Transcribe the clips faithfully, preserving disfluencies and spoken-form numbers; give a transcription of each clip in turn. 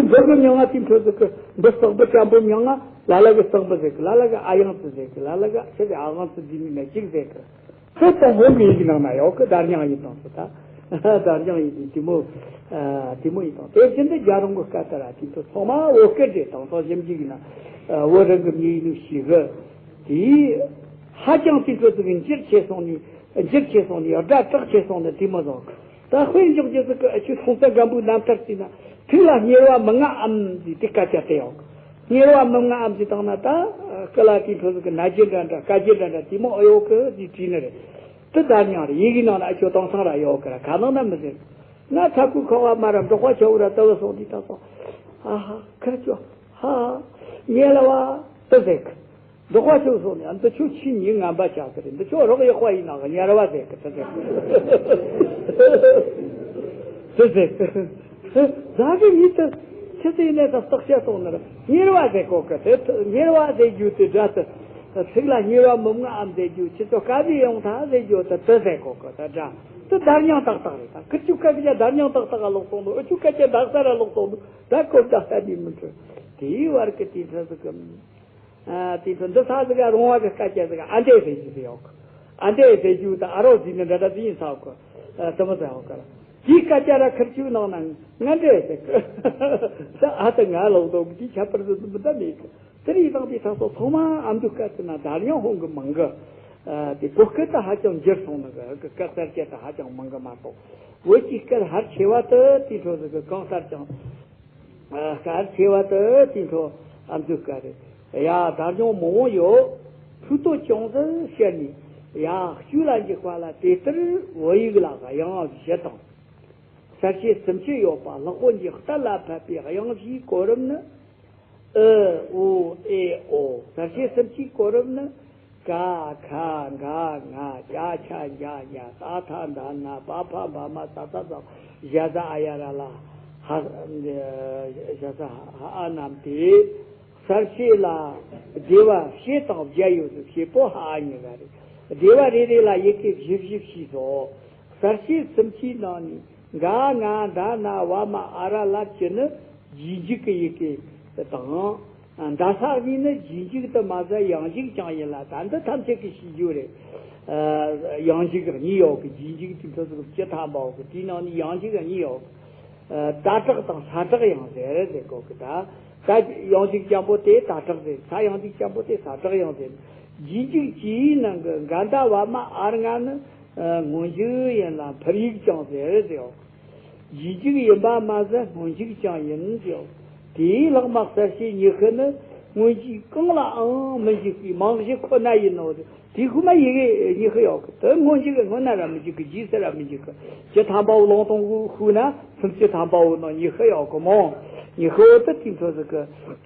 འབུ་གི་མྱིང་ང་དེ་འཕྲོ་ཟིག་གི་འབུ་སྟག་འབུ་སྤྱང་པོ་མྱིང་ང་ལ་ལ་གི་སྟག་འབུ་ཟེར་གི། ལ་ལ་གི་ཨ་ཡང་ཙི་ཟེར་གི། ལ་ལ་གི་ཆི་ཟེར་ཨ་ཝང་ཙི་ཟེར་མི་ན་གཅིག་ཟེར་གི། དེ་དང་ཧོང་གི་ཡིག་ནང་ན་ཡོད་གི། བརྡ་རྙིང་ཡིན་དང་ཚོ་ད། བརྡ་རྙིང་ཡིན་དེ་མོ། ཨ། དེ་མོ་ཡིན་དང་དེ་བཞིན་དུ་རྒྱལ་རོང་གི་སྐད་དར་དེ་ཚོ་ཚང་མ་བོད་སྐད་རེད། དང་ཚོ་ཞིབ་འཇུག་ཡིན་ན། ཨ། བོད་རང་གི་མྱི་ཡིན་ནོ་ཞིག་གི། དེ་ཧ་ཅང་དེ་ཚོ་ཚོ་གི་འགྱུར་ཆེ་སོང་ནི། འགྱུར་ཆེ་སོང་ནི། སྒྲ་དྲག་ཆེ་སོང་ནི་དེ་མོ་བཟོ་གི། ད་དཔེར་འཇོག་རྒྱུ་ཟིག་གི་ཨ་ཆུ་སོང་ས་སྒམ་པོའི་རྣམ་ཐར་བརྩིས་ན། ཐིག་ལ་གཉེར་བ་མི་མངའ་འམ་ཟེར་དེ་སྐད་ཆ་དེ་ཡོད་གི། གཉེར་བ་མི་མངའ་འམ་ཟེར་བཏང་ན་ད་སྐུ་ལ་དེའི་འཕྲོ་ཟིག་གི་ན་རྒྱུ་འདྲ་འདྲ་སྐད་རྒྱུ་འདྲ་འདྲ་དེ་མོ་ཨེ་ཡོད་གི་ཟེར་དྲིས་ནི་རེད། དེ་བརྡ་རྙིང་རེད། ཡི་གེའི་ནང་ན་ཨ་ཆོ་དེང་སང་ར་ཡོད་གི་ར། ཁ་ནང་ན་མི་ཟེར། ང་ཚ་ཁུ་ཁ་བ་མ་ར་འབྲོག་པ་ཆ་བོ་ར་ལྟ་བུ་སོང་དུས་ད་སོང་། ཧ་ཧ་ཁར་ཆོ་ཧ་ཧ་ཉེ་ལ་བ་དེ་ཟེར་གི། འབྲོག་པ་ཆོ་སོང་ནས་འདི་ཆོ་ཆི་ཉིན་ངན་པ་ཆགས་ཀྱི་རེད། འདི་ཆོ་རོགས་ཡག་པ་ཡིན་ནའང་ཉར་བ་ཟེར་གི་དེ་ཟེར། དེ་ཟེར། ཟ་གི་མི་དེ་ཆི་ཟེར་ནས་ད་བརྟག་དཔྱད་གཏོང་ནི་རེད། ཉེར་བ་ཟེར་གོ་གི་དེ་ཉེར་བ་ཟེར་རྒྱུ་དེ་སྒྲ་དེ་ཚིག་ལ་ཉེར་བ་མི་མངའ་འམ་ཟེར་རྒྱུ་ཁྱེད་ཚོ་དཀའ་ལས་ཡོང་ཐལ་ཟེར་རྒྱུ་དེ་དེ་ཟེར་གོ་གི་དེ་སྒྲ་དེ་བརྡ་རྙིང་ཏག་ཏག་རེད། ད་ཁི་ཆུ་སྐད་ཆ་བརྡ་རྙིང་ཏག་ཏག་ག་ལོག་སོང་འདུག་ཨ་ཆུ་སྐད་ཆ་འདག་ས་ར་ལོག་སོང་འདུག་ད་གོ་བརྡ་ལྟ་ནི་མི་འཕྲོད། དེའི་བར་གི་དེ་ཚོ་ཟིག་གི་ཨ། དེ་ཚོ་འདི་ས་ཟིག་ག་རོང་བ་གི་སྐད་ཆ་ཟིག་ག་ཨ་འདྲས་ཟེར་རྒྱུ་ཟིག་ཡོད་གི། ཨ་འདྲས་ཟེར་རྒྱུ་དང་ཨ་རོ་ཟེར་ནི་འདྲ་འདྲ་ཟིག་ཡིན་ས་གི། ཨ། དེ་མོ་ཟིག་ཡོད་གི་ར། དེའི་སྐད་ཆ་ར་ཁིར་ཆུའི་ནང་ན་ང་འདྲས་ཟེར་གི། ད་ཨ་ད་ང་ལོག་དོ་གི་དེའི་ཁྱད་པར་ཟིག་འདི་མི་ད་མེད་གི། དེ་རིགས་དང་དེ་ཚོ་ཚང་མ་ཨ་མདོའི་སྐད་དེ་ན་བརྡ་རྙིང་ཧོང་གི་མང་གི། ཨ། དེ་བོད་སྐད་དུ་ཧ་ཅང་འགྱུར་སོང་ནི་གི་གི་སྐད་གསར་བཅད་དུ་ཧ་ཅང་མང་གི་མ་གཏོགས། བོད་ཀྱི་སྐད་ཧར་ཆེ་བ་དེ་དེའི་འཕྲོ་ཟིག་གི་གང་ལྟར་ཀྱང་། ཨ། དཀར་ཆེ་བ་དེ་དེའི་འཕྲོ་ཨ་མདོའི་སྐད་རེད། ཡ་བརྡ་རྙིང་མང་བོ་ཡོད། ཕུགས་བཏོད་ཅུང་ཟད་བཤད་ནས། ཡ་བཅུ་ལ་འཇུག་པ་ལ་དེ་ལྟར་བོད་ཡིག་ལ་དབྱངས་བཞི་དང་། གསལ་བྱེད་སུམ་ཅུ་ཡོད་པ་ལྷག་པོ་ཅན་གཏན་ལ་ཕབ་པའི་དབྱངས་བཞིའི་གོ་རིམ་ནི། ཨི་ཨུ་ཨེ་ཨོ། གསལ་བྱེད་སུམ་ཅུའི་གོ་རིམ་ནི། ཀ་ཁ་ག་ང་ཅ་ཆ་ཇ་ཉ་ཏ་ཐ་ད་ན་པ་ཕ་བ་མ་ས་ས་ས་ཞ་ཟ་ཨ་ཡ་ར་ལ་ཧ་ཞ་ས་ཧ་ཨ་རྣམས་ཏེ། གསལ་བྱེད་ལ་སྡེ་བ་བྱེ་དང་བརྒྱད་ཡོད་དེ། བྱེད་པོ་ཧ་ཨ་གཉིས་ཀ་རེད། སྡེ་བ་རེ་རེ་ལ་ཡི་གེ་བཞི་བཞི་བྱས་སོ། གསལ་བྱེད་སུམ་ཅུའི་ནང་ནས་ག་ང་ད་ན་བ་མ་ཨ་ར་ལ་བཅུ་ནི་རྗེས་འཇུག་གི་ཡི་གེ་དང་། ད་ས་གཉིས་ནི་རྗེས་འཇུག་ཏུ་མ་ཟད་ཡང་འཇུག་ཀྱང་ཡིན་ལ། ད་འདི་ཐམས་ཅད་ཀྱི་ཤེས་རྒྱུ་རེད། ཨ། ཡང་འཇུག་གཉིས་ཡོད་གི། རྗེས་འཇུག་དེ་ཚོ་ཟིག་བཅུ་ཐམ་པའོ་གི། དེའི་ནང་ནས་ཡང་འཇུག་གཉིས་ཡོད་གི། ཨ། ད་དྲག་དང་ས་དྲག་ཡང་ཟེར་ཟེར་གོ་གི། ད་ད་ཡང་འཇུག་ཅན་པོ་དེ་ད་དྲག་ཟེར། ས་ཡང་འཇུག་ཅན་པོ་དེ་ས་དྲག་ཡང་ཟེར། རྗེས་འཇུག་བཅུའི་ནང་གི་ག་ད་བ་མ་ཨ་ར་ལྔ་ནི། ཨ། སྔོན་འཇུག་ཡིན་ལ་འཕུར་ཡིག་ཀྱང་ཟེར་ཟེར། རྗེས་འཇུག་ཡིན་པ་མ་ཟད་སྔོན་འཇུག་ཀྱང་ཡིན་ཟེར། དེའི་ལྷག་མ་གསལ་བྱེད་ཉི་ཤུ་ནི་སྔོན་འཇུག་གང་ལའང་མི་འཇུག་པའི་རྨང་གཞི་ཁོ་ན་ཡིན་ནོ། དེའི་ཤུལ་མ་ཡི་གེ་ཉི་ཤུ་ཡོད་གི། དེ་སྔོན་འཇུག་སྔོན་ན་ར་མི་འཇུག་གི། རྗེས་སུ་ར་མི་འཇུག་གི། བཅུ་ཐམ་པའོ་ལུང་སྟོང་གི་ཤུལ་ན་སུམ་ཅུ་ཐམ་པའོ་ནང་ཉི་ཤུ་ཡོད་གི་མོ། ཉི་ཤུ་བོ་དེ་དེ་ཚོ་ཟིག་གི།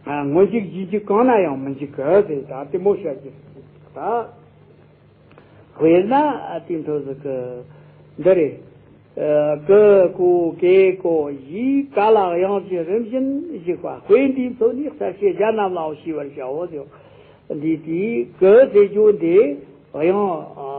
ཨ། སྔོན་འཇུག་རྗེས་འཇུག་གང་ན་ཡང་མི་འཇུག་གི་ཟེར། ད་དེ་མོ་བཤད་རྒྱུ་ད། དཔེར་ན་དེ་འཕྲོ་ཟིག་གི་འདི་རེད། ཨ། ཀི་ཀོ་ཀེ་ཀོ་ཞེས་ག་ལ་དབྱངས་ཀྱི་རིམ་བཞིན་ཞིག་པ། དཔེ་འདིས་མཚོན་ནས་གསལ་བྱེད་གཞན་རྣམས་ལའང་ཤེས་པར་བྱའོ་ཟེར། འདི་དེའི་ཀི་ཟེར་རྒྱུ་འདི་དབྱངས་ཨ་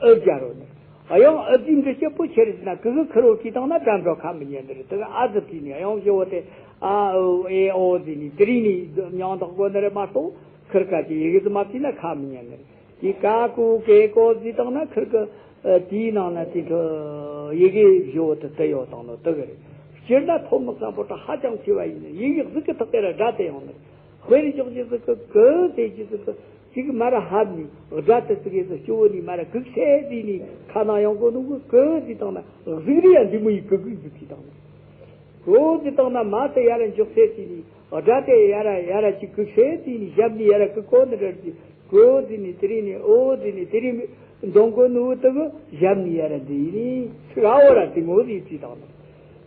ཨི་སྦྱར་རོ་ནི། དབྱངས་ཨི་ཟེར་འབྲི་བྱེད་པོ་ཆེ་རེད་ཟེར་ན། ཀི་གི་ཁུར་བོ་བྲིས་བཏང་ན་དྲན་འགྲོ་ཁ་མི་ཉན་ནི་རེད། དེ་གི་ཨ་ཟེར་བྲིས་ནས་དབྱངས་བཞི་བོ་དེ་ཨ་ཨུ་ཨེ་ཨོ་ཟེར་ནས་དེ་རིང་ནས་མྱིང་འདོགས་དགོས་ནི་རེད་མ་གཏོགས། ཁུར་ཁ་ཅིག་ཡི་གེ་དེ་མ་བྲིས་ན་ཁ་མི་ཉན་ནི་རེད། དེ་ཀ་ཀུ་ཀེ་ཀོ་ཟེར་བཏང་ན་ཁུར་གི་ཨ་དེའི་ནང་ན་དེ་འཕྲོ་ཡི་གེ་བཞི་བོ་དེ་དེ་ཡོད་བཏང་ནོ་དེ་གི་རེད། སྤྱིར་ན་ཐོན་མི་ཚང་པོ་ད་ཧ་ཅང་ཆེ་བ་ཡིན་ནི། ཡི་གེ་ཟིག་གི་ཐག་གི་ར་སྒྲ་དེ་ཡོང་ནི་རེད། དཔེར་འཇོག་རྒྱུ་ཟིག་གི་ཀི་ཟེར་རྒྱུ་ཟིག་གི་ཅིག་མ་ར་ཧབ་ནས་སྒྲ་དེ་ཟིག་གི་ཟིག་སྐྱོ་བོ་ནས་མ་ར་གུག་སེ་ཟེར་ནས་ཁ་ནང་ཡོང་གོ་ནོ་གི་ཀི་ཟེར་བཏང་ན་གཟུགས་རིས་ཡ་འདི་མོ་ཡི་གུག་གུག་ཟིག་བྲིས་བཏང་ནི། ཀོ་ཟེར་བཏང་ན་མ་དེ་ཡ་ར་འཇོག་སེ་བྲིས་ནས། སྒྲ་དེ་ཡ་ར་ཡ་ར་ཅིག་གུག་སེ་དེ་ནི་ཞབས་ནི་ཡ་ར་གུག་གོ་ནི་འདྲ་ཅིག་ཀོ་ཟེར་ནི་དེ་རིང་ནི་ཨོ་ཟེར་ནི་དེ་རིང་འདོན་གོ་ནི་འུ་དུ་གི་ཞབས་ནི་ཡ་ར་འདི་ནི་ཚིག་ཨ་འོ་ར་དེ་མོ་ཟིག་བྲིས་བཏང་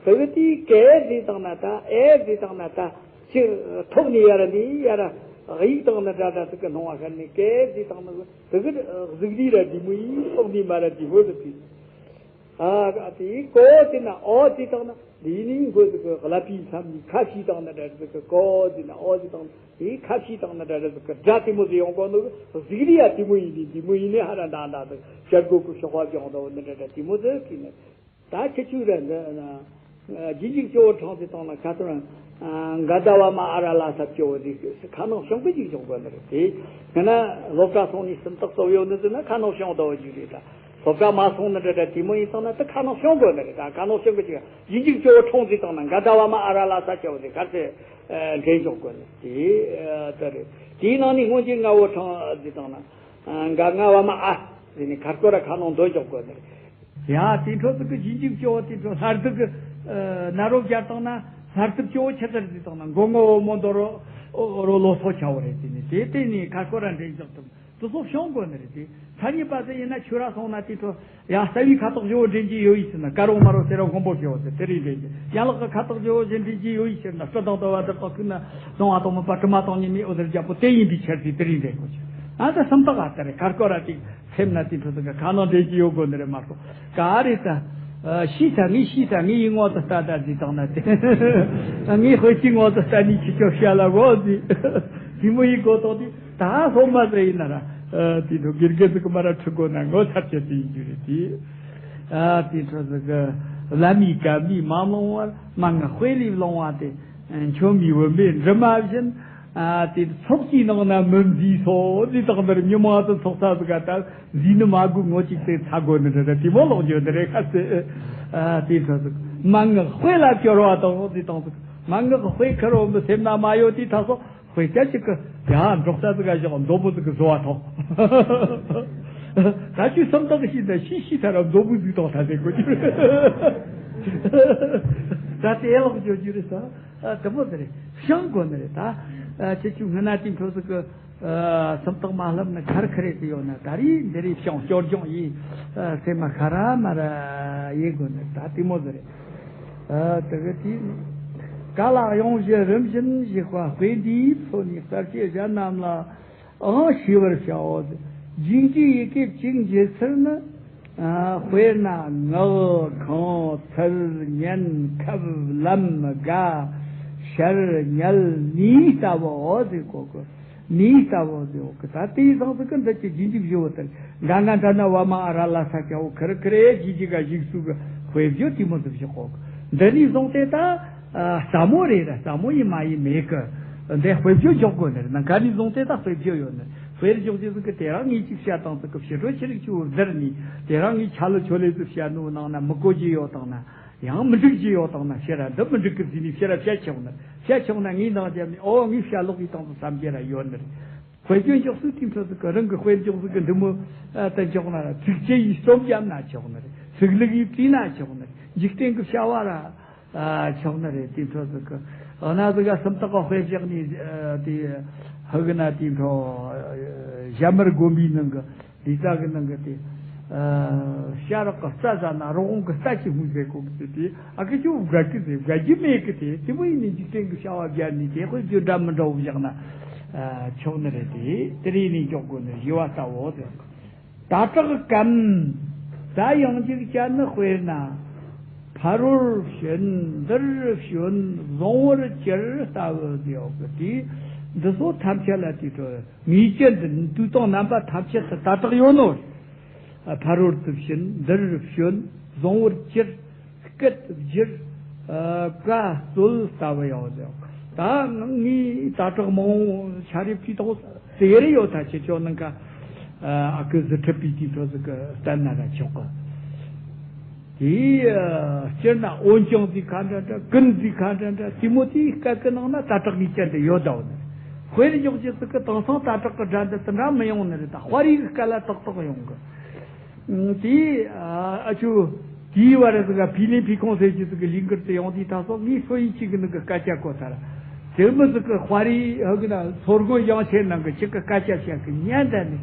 ནི། དེ་གི་དེ་ཀེ་ཟེར་བཏང་ན་ད་ཨེ་ཟེར་བཏང་ན་ད་ཅིག་ཐོག་ནི་ཡ་ར་འདི་ཡ་ར་གཡུག་བཏང་ནི་འདྲ་འདྲ་ཟིག་གི་སྣང་བ་ཤར་ནི། ཀེ་ཟེར་བཏང་ན་དེ་གི་གཟུགས་འདི་ར་འདི་མོ་ཡིན། ཐོག་ནི་མ་ར་འདི་མོ་ཟིག་བྲིས། ཨ་དེ་ཀོ་དེ་ན་ཨོ་དེ་དང་ན་དེ་ནི་ཁོ་ཚོ་གི་ཀླད་པའི་མཚམས་ནས་ཁ་ཕྱེ་དང་ན་འདྲ་ཟིག་གི། ཀོ་དེ་ན་ཨོ་དེ་དང་དེ་ཁ་ཕྱེ་དང་ན་འདྲ་ཟིག་གི་སྒྲ་དེ་མོ་ཟིག་ཡོང་གོ་ནོ་གི། གཟུགས་རིས་ཡ་དེ་མོ་ཡིན་ནི་དེ་མོ་ཡིན་ནི་ཧ་ར་འདང་འདང་ཟིག་བྱ་རྒོད་ཀྱི་གཤོག་པ་བྱུང་འདུག་ནི་འདྲ་འདྲ་དེ་མོ་ཟིག་གི་ནི། ད་ཁྱེད་ཆོས་ར་འདི་ན་རྗེས་འཇུག་སྐྱོ་བོ་གྲངས་དེ་དང་ན་ཁ་ཐོན། ག་ད་བ་མ་ཨ་ར་ལ་ས་སྐྱོ་བོ་ཟིག་ཁ་ནང་བྱུང་གི་ཅིག་བྱུང་དགོས་ནི་རེད་དེ། ང་ན་སློབ་གྲྭ་སོང་ནས་སུམ་རྟགས་སློབ་ཡོད་ནི་ཟིག་ན་ཁ་ནང་བྱུང་ཟླ་བ་ཅིག་རེད་ད། སློབ་གྲྭ་མ་སོང་ནི་འདྲ་འདྲ་དེ་མོ་ཡིན་སོང་ན་དེ་ཁ་ནང་བྱུང་དགོས་ནི་རེད་ད། ཁ་ནང་བྱུང་གི་ཅིག་ཡིན་ཅིག་སྐྱོ་བོ་འཁྲུངས་ཟིག་བཏང་ན་ག་ད་བ་མ་ཨ་ར་ལ་ས་སྐྱོ་བོ་ཟིག་གར་ཚེ་འདྲེན་འཇོག་དགོས་ནི་དེ་ད་རེད། དེའི་ནང་ནས་སྔོན་གྱི་ང་བོ་འཁྲུངས་ཟིག་བཏང་ན་ག་ང་བ་མ་ཨ་ཟིག་ནི་ཁར་སྐོར་ར་ཁ་ནང་འདོན་འཇོག་དགོས་ནི་རེད། ཡ། དེ་འཕྲོ་ཟིག་གི་རྗེས་འཇུག་སྐྱོ་བོ་དེ་འཕྲོ་ལྷ་སྡུག་གི་ཨ་ན་རོ་བརྒྱབ་བཏང་ན་ལྷ་སྡུག་སྐྱོ་བོ་ཆི་ཟེར་ཟིག་བཏང་ན་མགོ་ངོ་བོ་མོ་འདོ་རོ་རོ་ལོ་སོ་ཆ་བོ་རེད་དེ་ནི་དེ་དེ་ནི་ཁ་སྐོར་ར་འདྲེན་འཇོག་ཐུབ་དེ་ཚོ་བྱུང་དགོས་ནི་རེད་དེ། ཐ་སྙད་པ་དེ་ཡིན་ན་ཆུ་ར་སོང་ན་དེ་འཕྲོ་ཡ་རྩ་བའི་ཁ་དོག་བཞི་བོ་འདྲེན་གྱི་ཡོད་ཡིན་ཟེར་ན་དཀར་བོ་དམར་བོ་སེར་བོ་སྔོན་པོ་བྱེད་བོ་ཟེར་དེ་རིགས་འདྲེན་གྱི། ཡན་ལག་གི་ཁ་དོག་བཞི་བོ་བཞི་འདྲེན་གྱི་ཡོད་ཡིན་ཟེར་ན་སྤྲི་དང་དུ་བ་དུ་ཏོག་ཁུ་ན་བཟང་བ་དང་མོ་པ་དྲི་མ་དང་ཉི་མའི་འོད་ཟེར་རྒྱལ་པོ་དེ་ཡིན་པའི་ཕྱིར་ཟེར་དེ་རིགས་འདྲེན་དགོས་ཀྱི། ཨ་ད་སུམ་རྟགས་ཨ་ད་རེད། ཁ་སྐོར་ར་དེ། སེམས་ན་དེ་འཕྲོ་ཟིག་གི་ཁ་ནང་འདྲེན་གྱི་ཡོད་དགོས་ནི་རེད་མ་གཏོགས། ག་རེ་ད། ཤི་ད་ངས་ཤི་ད་ངས་ཡིན་ངོ་ད་ལྟ་ད་ཟིག་བཏང་ན་དེ། ངས་དཔེ་ཅི་ངོ་ད་ལྟ་ནས་ཁྱི་ཆོ་བཤད་ལ་གོ་ཟིག་དེ་མོ་ཡིན་གོ་ཐོག་དེ་ད་སློབ་མ་ཟིག་ཡིན་ན་ར། དེ་འཕྲོ་དགེ་རྒན་ཟིག་གི་མ་ར་ཁྲི་དགོས་ན་ངོ་ཚར་ཆེ་ཟིག་ཡིན་རྒྱུ་རེད་དེ། དེ་འཕྲོ་ཟིག་གི་བླ་མའི་བཀའ་འདི་མ་བླངས་བར་མ་ངའི་དཔེ་ལས་བླངས་བ་དེ། མཆོད་མེ་བུམ་པའི་འབྲུ་མ་བཞིན། ཨ་དེ་ཚོགས་ཀྱི་ནང་ན་མི་འཛིན་སོ་ཟེར་དང་འདིར་མྱི་མང་དུ་ཚོགས་ས་ཟིག་ག་ད་འཛིན་ནི་མ་དགོས། ངོ་གཅིག་དེ་ཚ་དགོས་ནི་འདྲ་འདྲ་དེ་མོ་ལོག་རྒྱུ་འདི་རེད་ཁ་ཟེར། ཨ་དེ་འཕྲོ་ཟིག་མ་ངག་དཔེ་ལ་སྦྱོར་བ་དང་ཟེར་དང་ཟིག་མ་ངག་དཔེ་ཁར་འོ་མི་སེམས་ན་མ་ཡོད་དེ་ད་སོ་དཔེ་སྐད་ཅིག་གི་ཡ་འབྲོག་ས་ཟིག་ག་བཞག་མདོ་བུ་ཟིག་གི་བཟོ་བ་ཐོག་ད་ཅུ་སུམ་རྟགས་ཤིག་ད་ཤི་ཤི་ཐ་ར་མདོ་བུ་ཟིག་དང་ཐ་དེ་དགོས་རྒྱུ་རེད། ད་དེ་ལོག་རྒྱུ་རྒྱུ་རེད་ས། ཨ་དེ་མོ་ཟེར་རེད། བྱང་དགོས་ནི་རེད་ད། ཨ་ཁྱེད་ཆུ་སྔ་ན་དེ་འཕྲོ་ཟིག་གི་ཨ་སུམ་རྟགས་མ་ལྷབ་ན་ཁར་ཁ་རེད་དེ་ཡོད་ན་ད་རེས་འདི་རེད་བྱང་སྐྱོར་སྦྱོང་ཡིན། ཨ་སེམས་མ་ཁ་ར་མ་ར་ཡེ་དགོས་ནི་ད་དེ་མོ་ཟེར་རེད། ཨ་དེ་གི་དེ་ག་ལ་ཡོང་བཞིན་རིམ་བཞིན་ཞིག་པ་དཔེ་འདིའི་ཚོ་ནས་གསར་སྐྱེས་གཞན་རྣམས་ལ། ཨང་ཤེས་པར་བྱའོ། རྗེས་འཇུག་ཡི་གེ་གཅིག་འབྱེད་ཚུལ་ནི། ཨ་དཔེར་ན་ངག་ཁང་ཚུལ་ཉན་ཁབ་ལམ་དགའ་ཤར་ཉལ་ནུས་ལྟ་བུའོ་ཟེར་གོ་གི། ནུས་ལྟ་བུ་ཟེར་གོ་གི། ད་དེའི་སང་ཟིག་གི་འདི་ཀྱི་རྗེས་འཇུག་བཞི་བོ་དེར་འགའ་ང་འདྲ་ན་བ་མ་ཨ་ར་ལ་ས་སྐྱ་བོ་ཁི་རི་ཁི་རེ་རྗེས་འཇུག་ག་གཞུག་ཚུལ་གི་དཔེ་བརྗོད་དེ་མོ་ཟིག་བཞག་གོ་གི། འདི་ནས་བཟུང་སྟེ་ད། ཨ་སླ་མོ་རེད་ར། སླ་མོ་ཡིན་མ་ཡིན་མེད་གི། འདི་དཔེ་བརྗོད་འཇོག་དགོས་ནི་རེད། ནང་ག་ནས་བཟུང་སྟེ་ད་དཔེ་བརྗོད་ཡོད་ནི། དཔེར་འཇོག་རྒྱུ་ཟིག་གི་དེ་རང་ངས་ཅིག་བཤད་སྟངས་ཟིག་གི་ཕྱི་དྲོ་ཕྱི་རིགས་ཆུ་བོ་བསྡུར་ནས་དེ་རང་ངས་ཆ་ལུ་ཆོ་ལེ་ཟིག་བཤད་ནོ་ནང་ན་མི་གོ་རྒྱུ་ཡོད་དང་ན་ཡང་མི་འགྲིག་རྒྱུ་ཡོད་དང་ན་ཕྱིར་ར་འདི་མི་འགྲིག་གི་ཟིན་ནས་ཕྱིར་ར་བཤད་ཆོག་ནི། བཤད་ཆོག་ན་ངས་འདང་བརྒྱབ་ནས་ཨོ་ངས་བཤད་ལོག་གི་སྟངས་སུ་བསམ་རྒྱུ་ར་ཡོད་ནི་རེད། དཔེ་བརྗོད་འཇོག་སྲོལ་དེ་འཕྲོ་ཟིག་གི་རང་གི་དཔེར་འཇོག་ཟིག་གི་འདི་མོ་ཨ་དེ་འཇོག་ན་ར་ཚིགས་བཅད་ཡིས་རྩོམ་བརྒྱབ་ན་ཆོག་ནི་རེད། ཚིག་ལྷུག་ཡིས་བྲིས་ན་ཆོག་ནི་རེད། འཇིག་རྟེན་གི་བྱ་བ་ར། ཨ་ཆོག་ནི་རེད། དེ་འཕྲོ་ཟིག་གི་ཨ་ན་ཟིག་ག་སུམ་རྟགས་གི་དཔེ་བཞག་ནས་ཨ་དེ་ཧ་གི་ན་དེ་འཕྲོ་ཞྭ་དམར་དགོན་པའི་ནང་གི་ལི་ཙ་གི་ནང་གི་དེ་ཨ་ཤ་རག་གི་རྩྭ་ཟ་ན་རོགས་གོང་གི་རྩྭ་ཆི་མོ་ཟེར་གོ་གི་ཟེར་དེ་ཨ་ཁུ་ཆུ་བགད་གི་ཟེར་བགད་རྒྱུ་མེད་གི། དེ་དེ་མོ་ཡིན་ནི་འཇིག་རྟེན་གི་བྱ་བ་བརྒྱབ་ནས་དེ་དཔེ་བརྗོད་འདྲ་མི་འདྲ་བོ་བཞག་ན་ཨ་ཆོག་ནི་རེད། དེ་དེ་རེད་ནས་འཇོག་དགོས་ནི་ཞི་བ་ལྟ་བུ་ཟེར། ད་དྲག་གམ། ད་ཡང་འཇིག་ཅན་ནི་དཔེར་ན། ཕ་རོལ་ཕྱིན་འདིར་ཕྱིན་བཟང་བོར་གྱུར་ལྟ་བུ་ཟེར་བ་གི་དེ། འདི་ཚོ་ཐམས་ཅད་ལ་དེ་འཕྲོ་ངེས་ཅན་དུ་དུས་དང་རྣམ་པ་ཐམས་ཅད་དུ་ད་དྲག་ཡོད་ནོ། ཕ་རོལ་ཏུ་ཕྱིན་འདིར་ཕྱིན་བཟང་བོར་གྱུར། སྐད་བསྒྱུར། ཨ་བཀའ་སྩོལ་ལྟ་བུ་ཡང་ཟེར། ད་ངས་ད་དྲག་མང་བོ་ཆ་རེ་ཕུལ་ཐོག་ཟེར་ཡོད་ད་ཁྱེད་ཆོ་ནང་ག་ཨ་ཨ་ཁུ་ཟི་ཁྲི་པའི་དུས་ཚོད་ཟིག་གི་བསྟན་ན་ར་ཆོག་གི། དེ་སྤྱིར་ན་འོན་ཀྱང་ཟིག་ཁ་འདྲ་འདྲ་ཀུན་ཟིག་ཁ་འདྲ་འདྲ་དེ་མོ་དེའི་སྐད་གི་ནང་ན་ད་དྲག་ངེས་ཅན་དུ་ཡོད་ད་བ་ནི། དཔེར་འཇོག་རྒྱུ་ཟིག་གི་དེང་སང་ད་དྲག་གི་སྒྲ་འདི་དེ་འདྲ་མི་ཡོང་ནི་རེད། ད་དཔའ་རིས་གི་སྐད་ལ་ཏག་ཏག་ཡོང་གི། དེ་ཨ་ཆུ་དེའི་བར་ཟིག་ག་ཕི་ལིན་ཕི་ཁོང་ཟེར་གྱི་ཟིག་གི་ལིང་གར་དུ་ཡོང་དུས་ད་སོ་ངས་སོ་ཡིན་གཅིག་གི་ནང་གི་སྐད་ཆ་གོ་ཚར། དེ་མི་ཟིག་གི་དཔའ་རིས་ཧ་གི་ན་མཚོ་སྔོན་ཡང་ཆེན་ནང་གི་གཅིག་གི་སྐད་ཆ་བཤད་གི་ཉན་ད་ནི།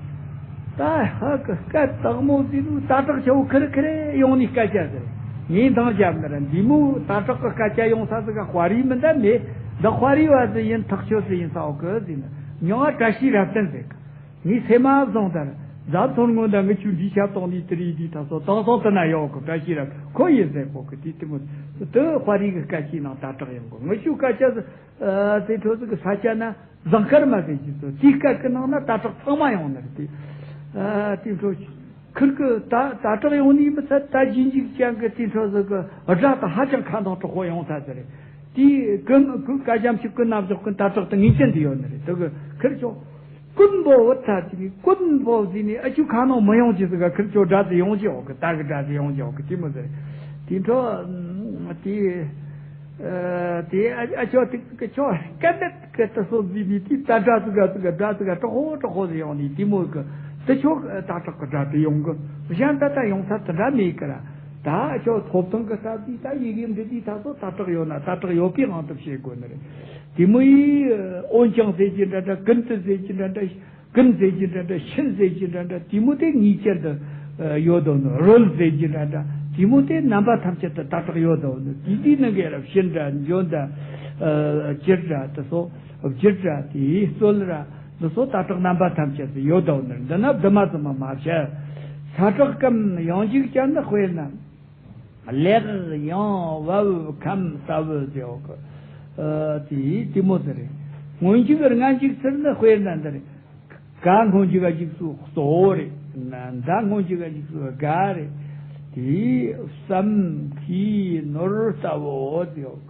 ད་ཧ་གི་སྐད་དག་མོ་ཟིག་ནུ་ད་དྲག་ཆེ་བོ་ཁི་རི་ཁི་རི་ཡོང་ནི་སྐད་ཆ་ཟེར། ངས་འདང་བརྒྱབ་ན་ར་འདི་མོ་ད་དྲག་གི་སྐད་ཆ་ཡོང་ས་ཟིག་ག་དཔའ་རིས་མི་འདའ་མེད། འདི་དཔའ་རིས་བ་ཟིག་ཡིན་ཐག་ཆོད་ཟིག་ཡིན་ས་འོ་གི་ཟིག་ནི་མྱོང་བ་བཀྲ་ཤིས་རབ་བརྟན་ཟེར་གི། ངས་སེམས་མ་བཟུང་ལྟར། རྫ་མཚོར་སྔོན་དང་ངི་ཆུ་འདིའི་ཞབས་ཏོག་ནས་དེ་རིགས་འདིའི་ཐག་སོ་དང་སོང་དུ་ན་ཡོད་གི་བཀྲ་ཤིས་རབ་ཁོ་ཡིན་ཟེར་གོ་གི། དེ་དེ་མོ་དུ་དཔའ་རིས་གི་སྐད་ཆའི་ནང་ད་དྲག་ཡོང་གི། ངི་ཆུ་སྐད་ཆ་དེ་འཕྲོ་ཟིག་གི་ས་ཆ་ན་ཟངས་དཀར་མ་ཟེར་གྱི་ཚོ་དེའི་སྐད་གི་ནང་ན་ད་དྲག་ཚང་མ་ཡོང་ནི་རེད། དེ་དེ་འཕྲོ་ཁིར་གི་ད་ད་དྲག་ཡོང་ནི་མི་ཚད་ད་རྗེས་འཇིག་ཅན་གི་དེ་འཕྲོ་ཟིག་གི་སྒྲ་དང་ཧ་ཅང་ཁ་འདང་དྲག་པོ་ཡོང་ས་ཟེར་རེད། དེའི་ཀུན་ཀུན་སྐལ་རྒྱམ་ཞིག་ཀུན་ན་བཞག་ཀུན་ད་དྲག་ཏུ་ངེས་ཅན་དུ་ཡོད་ནི་རེད། དེ་གི་ཁིར་ཆོ་ཀུན་པོ་བུ་ད་ཅིག་ཀུན་པོ་ཟིན་ནི་ཨ་ཆུ་ཁ་ནང་མི་ཡོང་ཅི་ཟིག་ག་ཁིར་ཆོ་དགྲ་དུ་ཡོང་ཅི་ཡོག་གི་ད་གི་དགྲ་དུ་ཡོང་ཅི་ཡོག་གི་དེ་མོ་ཟེར། དེ་འཕྲོ་དེ་དེ་ཨ་ཨ་ཆོ་དེ་གི་ཆོ་སྐད་ནད་གི་ད་སོ་ཟིན་ནི་དེ་ད་དགྲ་ཟིག་ག་ཟིག་ག་དགྲ་ཟིག་ག་དྲག་ཧོ་དྲག་ཧོ་ཟིག་ཡོང་ནི་དེ་མོ་གི་དེ་ཆོ་ད་དྲག་གི་དགྲ་དུ་ཡོང་གི་གཞན་ད་ད་ཡོང་ས་དེ་འདྲ་མེད་གི་ར། ད་ཁྱོད་ཐོབ་ཐང་གི་ས་དེ་ད་ཡི་གེ་འབྲི་དུས་ད་ཚོ་ད་དྲག་ཡོད་ན་ད་དྲག་ཡོད་པའི་དབང་དུ་བྱེད་དགོས་ནི་རེད། དེ་མོ་ཡིས་འོན་ཀྱང་ཟེར་གྱི་འདྲ་འདྲ་ཀུན་ཏུ་ཟེར་གྱི་འདྲ་འདྲ་ཀུན་ཟེར་གྱི་འདྲ་འདྲ་ཤིན་ཟེར་གྱི་འདྲ་འདྲ་དེ་མོ་དེ་ངེས་ཅན་དུ་ཡོད་དོ་ནི་རོལ་ཟེར་གྱི་འདྲ་འདྲ་དེ་མོ་དེ་རྣམ་པ་ཐམས་ཅད་དུ་ད་དྲག་ཡོད་དོ་ནི་དེ་དེའི་ནང་གི་ར་ཕྱིན་འདྲ་འཇོན་འདྲ་སྤྱིར་འདྲ་དེ་ཚོ་བསྒྱུར་འདྲ་དེའི་རྩོལ་ར་འདི་ཚོ་ད་དྲག་རྣམ་པ་ཐམས་ཅད་དུ་ཡོད་དོ་ནི་འདི་ན་བདུན་མ་ཙམ་མ་མ་བཤད། ས་དྲག་གམ་ཡང་འཇིག་ཅན་ནི་དཔེར་ན། ལེགས་ཡང་བབ་ཁམས་ལྟ་བུ་ཟེར་བ་གི། ཨ་དེ་དེ་མོ་ཟེར་རེད། སྔོན་འཇིག་སྔ་འཇིག་ཟེར་ནི་དཔེར་ན་འདི་རེད། ག་སྔོན་འཇིག་ག་འཇིག་སུ་གཙོ་བོ་རེད། ན་ད་སྔོན་འཇིག་ག་འཇིག་སུ་ག་རེད། དེ་བསམ་མཁས་ནོར་ལྟ་བུ་ཟེར་བ་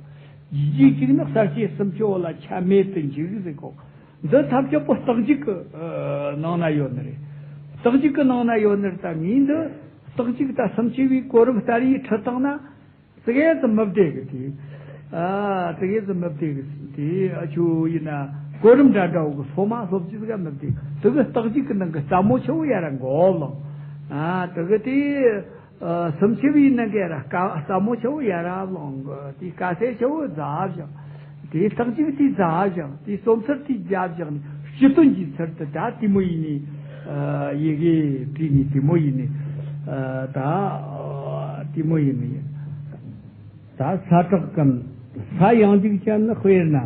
གི། ཇི་ཇི་གཅིག་ནི་གསར་སྐྱེས་སུམ་ཅུ་བོ་ལ་ཆ་མེད་དུ་འཇིག་ཟེར་གོ། འདི་ཐམས་ཅད་པོ་རྟགས་འཇུག་གི་ནང་ན་ཡོད་ནི་རེད། རྟགས་འཇུག་གི་ནང་ན་ཡོད་ནི་རེད། ད་ངས་འདི་རྟགས་འཇུག་ད་སུམ་ཅུ་བའི་གོ་རིམ་ལྟར་ཡིས་ཁྲིད་བཏང་ན་ཙི་གེ་ཙམ་མི་བདེ་གི་དེ། ཨ་ཙི་གེ་ཙམ་མི་བདེ་གི་དེ་ཨ་ཆུ་ཡིན་ན་གོ་རིམ་འདྲ་འདྲ་བོ་གི་སོ་མ་སོ་ཅི་ཟིག་ག་མི་བདེ་དེ་གི་རྟགས་འཇུག་གི་ནང་གི་རྩ་མོ་ཆེ་བོ་ཡ་ར་མགོ་ལོང་། ཨ་དེ་གི་དེ། ཨ་སུམ་ཅུ་བའི་ནང་གི་ར་ཀ་ས་མོ་ཆེ་བོ་ཡ་ར་ལོང་གི་དེ་ཀ་ས་ཆེ་བོ་རྫ་བཞག་དེ་རྟགས་འཇུག་དེ་རྫ་བཞག་དེ་རྩོམ་ཚུལ་དེ་རྫ་བཞག་ནས་སྤྱི་དོན་གྱི་ཚུལ་དུ་ད་དེ་མོ་ཡིན་ནི། ཨ་ཡི་གེ་བྲིས་ནི་དེ་མོ་ཡིན་ནི། ཨ་ད་ཨ་དེ་མོ་ཡིན་ནི། ད་ས་དྲག་གམ་ས་ཡང་འཇིག་ཅན་ནི་དཔེར་ན།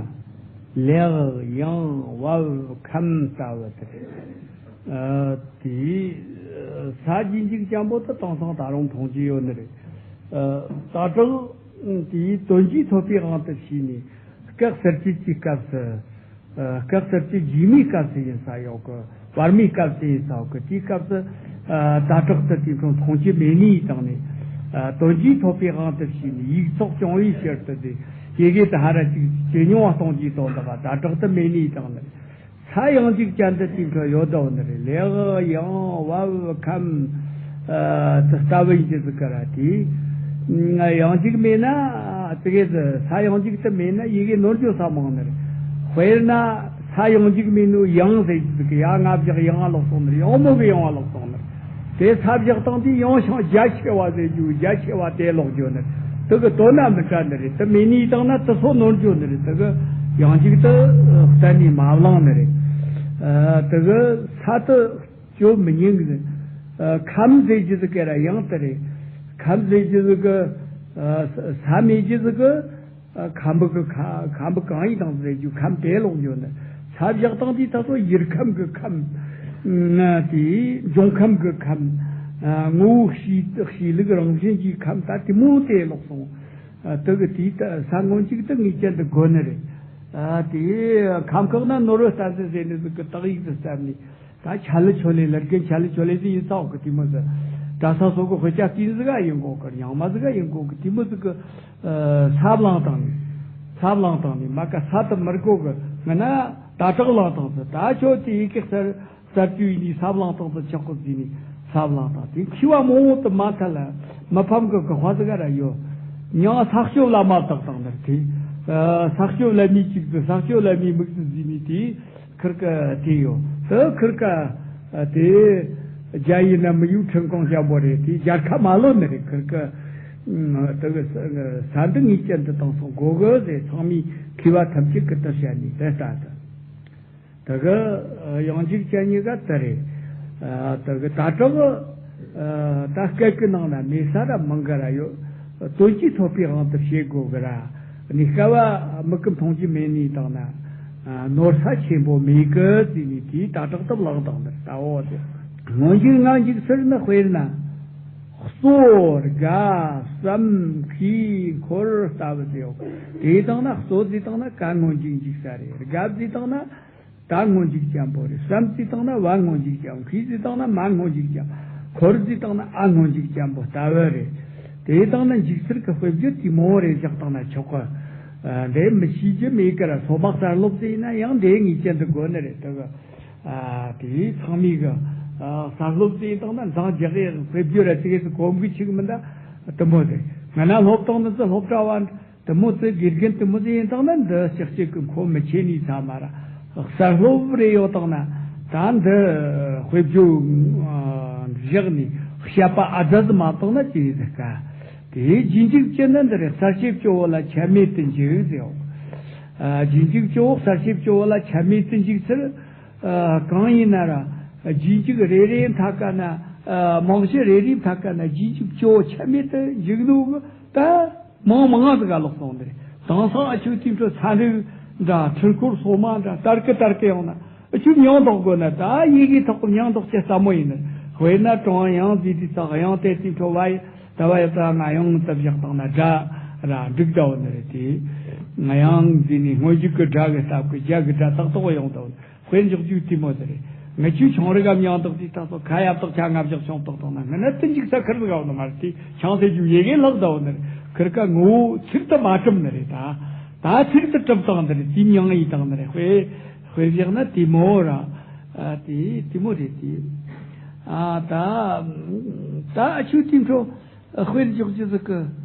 ལེགས་ཡང་བབ་ཁམས་ལྟ་བུ་དེ་རེད། ཨ་དེ་ས་ཇི་འཇིག་ཅན་པོ་དེ་དེང་སང་ད་རུང་མཐོང་རྒྱུ་ཡོད་ནི་རེད། ཨ་ད་དྲག་དེའི་དོན་གྱིས་ཐོབ་པའི་དབང་དུ་བྱས་ནས་སྐབས་གསར་བཅད་ཀྱི་སྐབས་སུ། ཨ་སྐབས་གསར་བཅད་རྗེས་མའི་སྐབས་སུ་ཡིན་ས་ཡོད་གི། བར་མའི་སྐབས་སུ་ཡིན་ས་ཡོད་གི། དེའི་སྐབས་སུ་ཨ་ད་དྲག་ཏུ་དེ་ཚོ་མཐོང་རྒྱུ་མེད་ནི་དང་ནི། ཨ་དོན་གྱིས་ཐོབ་པའི་དབང་དུ་བྱས་ནས་ཡིག་ཚོགས་སྐྱོང་བའི་ཕྱིར་དུ་དེ་ཡི་གེ་དེ་ཧ་ར་ཅིག་ཇེ་ཉུང་བ་གཏོང་རྒྱུའི་དོན་དག་ད་དྲག་ཏུ་མེད་ནི་དང་ནི། ས་ཡང་འཇིག་ཅན་དུ་དེ་འཕྲོ་ཡོད་དོ་ནི་རེད། ལེགས་ཡང་བབ་ཁམས་ཨ་དུ་ལྟ་བུ་ཡིན་གྱི་ཟིག་གི་ར་དེ། ཡང་འཇིག་མེད་ན་དེ་གས་ས་ཡང་འཇིག་དུ་མེད་ན་ཡི་གེ་ནོར་འགྱོ་ས་མང་ནི་རེད། དཔེར་ན་ས་ཡང་འཇིག་མེད་ནོ་ཡང་ཟེར་གྱི་ཟིག་གི་ཡ་ང་བཞག་ཡང་ལོག་སོང་ནི་རེད། ཡང་མོ་གི་ཡང་ལོག་སོང་ནི་རེད། དེ་ས་བཞག་སྟངས་དེ་ཡང་ཤང་རྒྱ་ཆེ་བ་ཟེར་རྒྱུ་རྒྱ་ཆེ་བ་དེ་ལོག་རྒྱུ་ནི་དེ་གི་དོན་ན་མི་འདྲ་ནི་རེད། དེ་མེད་ནི་བཏང་ན་དེ་སོ་ནོར་རྒྱུ་ནི་རེད། དེ་གི་ཡང་འཇིག་དེ་གཏན་ནས་མ་བླངས་ནི་རེད། ཨ་དེ་གི་ས་དེ་སྐྱོ་མི་ཉན་གི་ནི། ཨ་ཁམས་ཟེར་རྒྱུ་ཟིག་གི་ར་ཡང་དེ་རེད། ཁམས་ཟེར་རྒྱུ་ཟིག་གི་ཨ་ས་མེད་རྒྱུ་ཟིག་གི་ཨ་ཁམས་པ་གི་ཁ་ཁམས་པ་གང་ཡིན་དང་ཟེར་རྒྱུ་ཁམས་དེ་ལོག་འགྱོ་ནི། ས་བཞག་སྟངས་དེ་ད་སོ་ཡུལ་ཁམས་གི་ཁམས། ཨ་དེ་འབྱུང་ཁམས་གི་ཁམས། ཨ་ངོ་བོ་གཤིས་གཤིས་ལུགས་རང་བཞིན་གྱི་ཁམས་ད་དེ་མོ་དེ་ལོག་སོང་། ཨ་དེ་གི་དེའི་ད་ས་སྔོན་གཅིག་ཏུ་ངེས་ཅན་དུ་དགོས་ནི་རེད། ཨ་དེ་ཁམས་ཁག་ན་ནོར་བུ་ལྟ་ཟེར་ཟེར་ནི་ཟིག་གི་དག་ཡིག་ཏུ་བསམ་ནས། ད་ཆ་ལི་ཆོ་ལེ་ལར་གན་ཆ་ལི་ཆོ་ལེ་ཟིག་ཡིན་ས་འོག་གི་དེ་མོ་ཟིག་གྲྭ་ས་སོགས་གི་དཔེ་ཆ་བསྟན་ཟིག་ག་ཡིན་གོ་གི། རྙིང་མ་ཟིག་ག་ཡིན་གོ་གི། དེ་མོ་ཟིག་གི་ས་བླངས་བཏང་ནས། ས་བླངས་བཏང་ནས་མ་ཀ་ས་དུ་མར་གོ་གི་ང་ན་ད་དྲག་བླངས་བཏང་ཟིག་ད་ཆོ་དེ་ཡི་གེ་གསར་གསར་བཅོས་ཡིན་ནི་ས་བླངས་བཏང་ཟིག་ཆོག་གི་ཟིན་ནས་ས་བླངས་བཏང་དེ་མཁས་བ་མང་བོ་དུ་མ་ཐལ་ལ་མི་ཕམ་གི་གི་དཔའ་ཟིག་ག་ར་ཡོད། མྱང་ས་སྐྱོབ་ལ་མ་བཏགས་བཏང་ནི་རེད་དེ། ས་སྐྱོབ་ལ་མི་གཅིག་ཏུ་ས་སྐྱོབ་ལ་མི་མིག་ཏུ་ཟིན་ནས་དེ། ཁིར་ཀ་དེ་ཡོད། དེ་ཁིར་ཀ་དེ་རྒྱ་ཡིན་ན་མི་ཡུལ་ཁྲིམས་ཁང་ཅན་པོ་རེད། དེ་རྒྱལ་ཁ་མ་ལོན་ནི་རེད། ཁིར་ཀ་དེ་གི་ས་འདི་ངེས་ཅན་དུ་བཏང་སོང་དགོས་གི་ཟེར་ཚང་མས་མཁས་པ་ཐམས་ཅད་ཀྱི་དུ་བཤད་ནས་དེ་ལྟ་དུ། དེ་གི་ཡང་འཇིག་ཅན་གཉིས་ཀ་དེ་རེད། དེ་གི་ད་དྲག་ད་སྐད་ཀྱི་ནང་ན་མེད་ས་ར་མང་གི་ར་ཡོད། དོན་གྱིས་ཐོབ་པའི་དབང་དུ་བྱེད་དགོས་གི་ར། ནི་སྐལ་བ་མིག་གིས་མཐོང་རྒྱུ་མེད་ནི་དང་ན། ནོར་ས་ཆེན་པོ་མེད་གི་ཟེར་ནི་དེའི་ད་དྲག་ཏུ་བླངས་དང་ནི་ལྟ་བོ་དེ། སྔོན་འཇིག་སྔ་འཇིག་ཟེར་ནི་དཔེར་ན། གཙོ་དགའ་བསམ་མཁས་འཁོར་ལྟ་བུ་ཟེར་ཡོད། དེ་དང་ན་གཙོ་ཟེར་དང་ན་ག་སྔོན་འཇིག་འཇིག་ས་རེད། དགའ་ཟེར་དང་ན། ད་སྔོན་འཇིག་ཅན་པོ་རེད། བསམ་ཟེར་བཏང་ན་བ་སྔོན་འཇིག་ཅན། མཁས་ཟེར་བཏང་ན་མ་སྔོན་འཇིག་ཅན། འཁོར་ཟེར་བཏང་ན་ཨ་སྔོན་འཇིག་ཅན་པོ་ལྟ་བུ་རེད། དེ་བཏང་ན་འཇིག་ཚུལ་གྱི་དཔེ་བརྗོད་དེ་མང་བོ་རེ་བཞག་བཏང་ན་ཆོག་གི། འདྲེ་མི་ཤེས་རྒྱུ་མེད་ཀི་ར། སོ་མ་གསར་སློབ་ཟེར་ན་ཡང་འདྲེ་ངེས་ཅན་དུ་དགོས་ནི་རེད། དེ་གི་ཨ་དེ་ཚང་མས་གི་ཨ་གསར་སློབ་ཟེར་བཏང་ན་འཛིང་རྒྱག་གི་དཔེ་བརྗོད་ར་ཅིག་གི་གོམས་གི་ཆིག་མི་འདའ། དུ་མོ་ཟེར་ང་ན་སློབ་སྟངས་ནི་ཙི་སློབ་གྲྭ་བ་དུ་མོ་ཙི་དགེ་རྒན་དུ་མོ་ཟེར་ཡིན་བཏང་ན་འདི་ཞག་ཅིག་གི་མཁོ་མི་ཆེ་ནི་ཚ་མ་ར། གསར་སློབ་རེ་ཡོད་བཏང་ན་ད་འདི་དཔེ་བརྗོད་བཞག་ནས་བཤད་པ་ཨ་ཛ་ཟི་མ་བཏང་ན་ཅི་ཟེར་ཀ་དེའི་རྗེས་འཇུག་ཅི་ནི་འདི་རེད། གསར་བྱེད་སྐྱོ་བོ་ལ་ཆ་མེད་དུ་འཇུག་ཟེར། ཨ་རྗེས་འཇུག་སྐྱོ་བོ་གསར་བྱེད་སྐྱོ་བོ་ལ་ཆ་མེད་དུ་འཇུག་ཚུལ། ཨ་གང་ཡིན་ན་ར། རྗེས་འཇུག་རེ་རེའི་མཐའ་ཀ་ན། ཨ་རྨང་གཞི་རེ་རེའི་མཐའ་ཀ་ན་རྗེས་འཇུག་སྐྱོ་བོ་ཆ་མེད་དུ་འཇུག་ནོ་གི་ད་མང་མང་ཟིག་ག་ལོག་སོང་འདི་རེད། དེང་སང་ཨ་ཆུ་དེ་འཕྲོ་ཚན་རིག་འདྲ་འཕྲུལ་འཁོར་སོ་མ་འདྲ་ལྟར་གི་ལྟར་གི་ཡོང་ན། ཨ་ཆུ་མྱང་འདོགས་དགོས་ན་ད་ཡི་གེ་ཐོག་གི་མྱང་འདོགས་ཆེ་ས་མོ་ཡིན། དཔེར་ན་ཀྲུང་དབྱང་ཟིག་དེ་ཚག་དབྱང་དེ་དེ་འཕྲོ་བ་ཡི་ད་བ་ཡི་ད་ང་ཡང་ད་བཞག་བཏང་ན་དགྲ་ར་འགྲིག་ད་བ་ནི་རེད་དེ། ང་ཡང་འཛིན་ནས་སྔོན་འཇུག་གི་དགྲ་གི་སྟབས་ཀྱི་རྒྱ་གི་དགྲ་ཏག་ཏག་ཡོང་ད་བ་ནི་དཔེར་འཇོག་རྒྱུ་དེ་མོ་དེ་རེད། ང་ཆུ་ཆུང་རི་གམ་མྱང་འདོགས་དེ་ད་སོ་ཁ་ཡབ་ཏག་ཆ་ང་བཞག་ཆུང་ཏག་ཏག་ན་ང་ན་དུ་འཇུག་ས་ཁར་ཟིག་བ་ནི་མ་རེད་དེ་ཆང་ཟེར་རྒྱུ་ཡི་གེ་ལག་ད་བ་ནི་རེད། ཁིར་ཀ་ངོ་བོ་ཚིག་ཏུ་མ་གྲུབ་ནི་རེད་ད། ད་ཚིག་ཏུ་གྲུབ་བཏང་འདི་རེད། དེ་མྱང་ཡིན་བཏང་ནི་རེད། དཔེ་དཔེ་བཞག་ན་དེ་མོ་ར། ཨ་དེ་དེ་མོ་རེད་དེ། ཨ་ད་ད་ཨ་ཆུ་དེ་འཕྲོ་དཔེར་འཇོག་རྒྱུ་ཟིག་གི་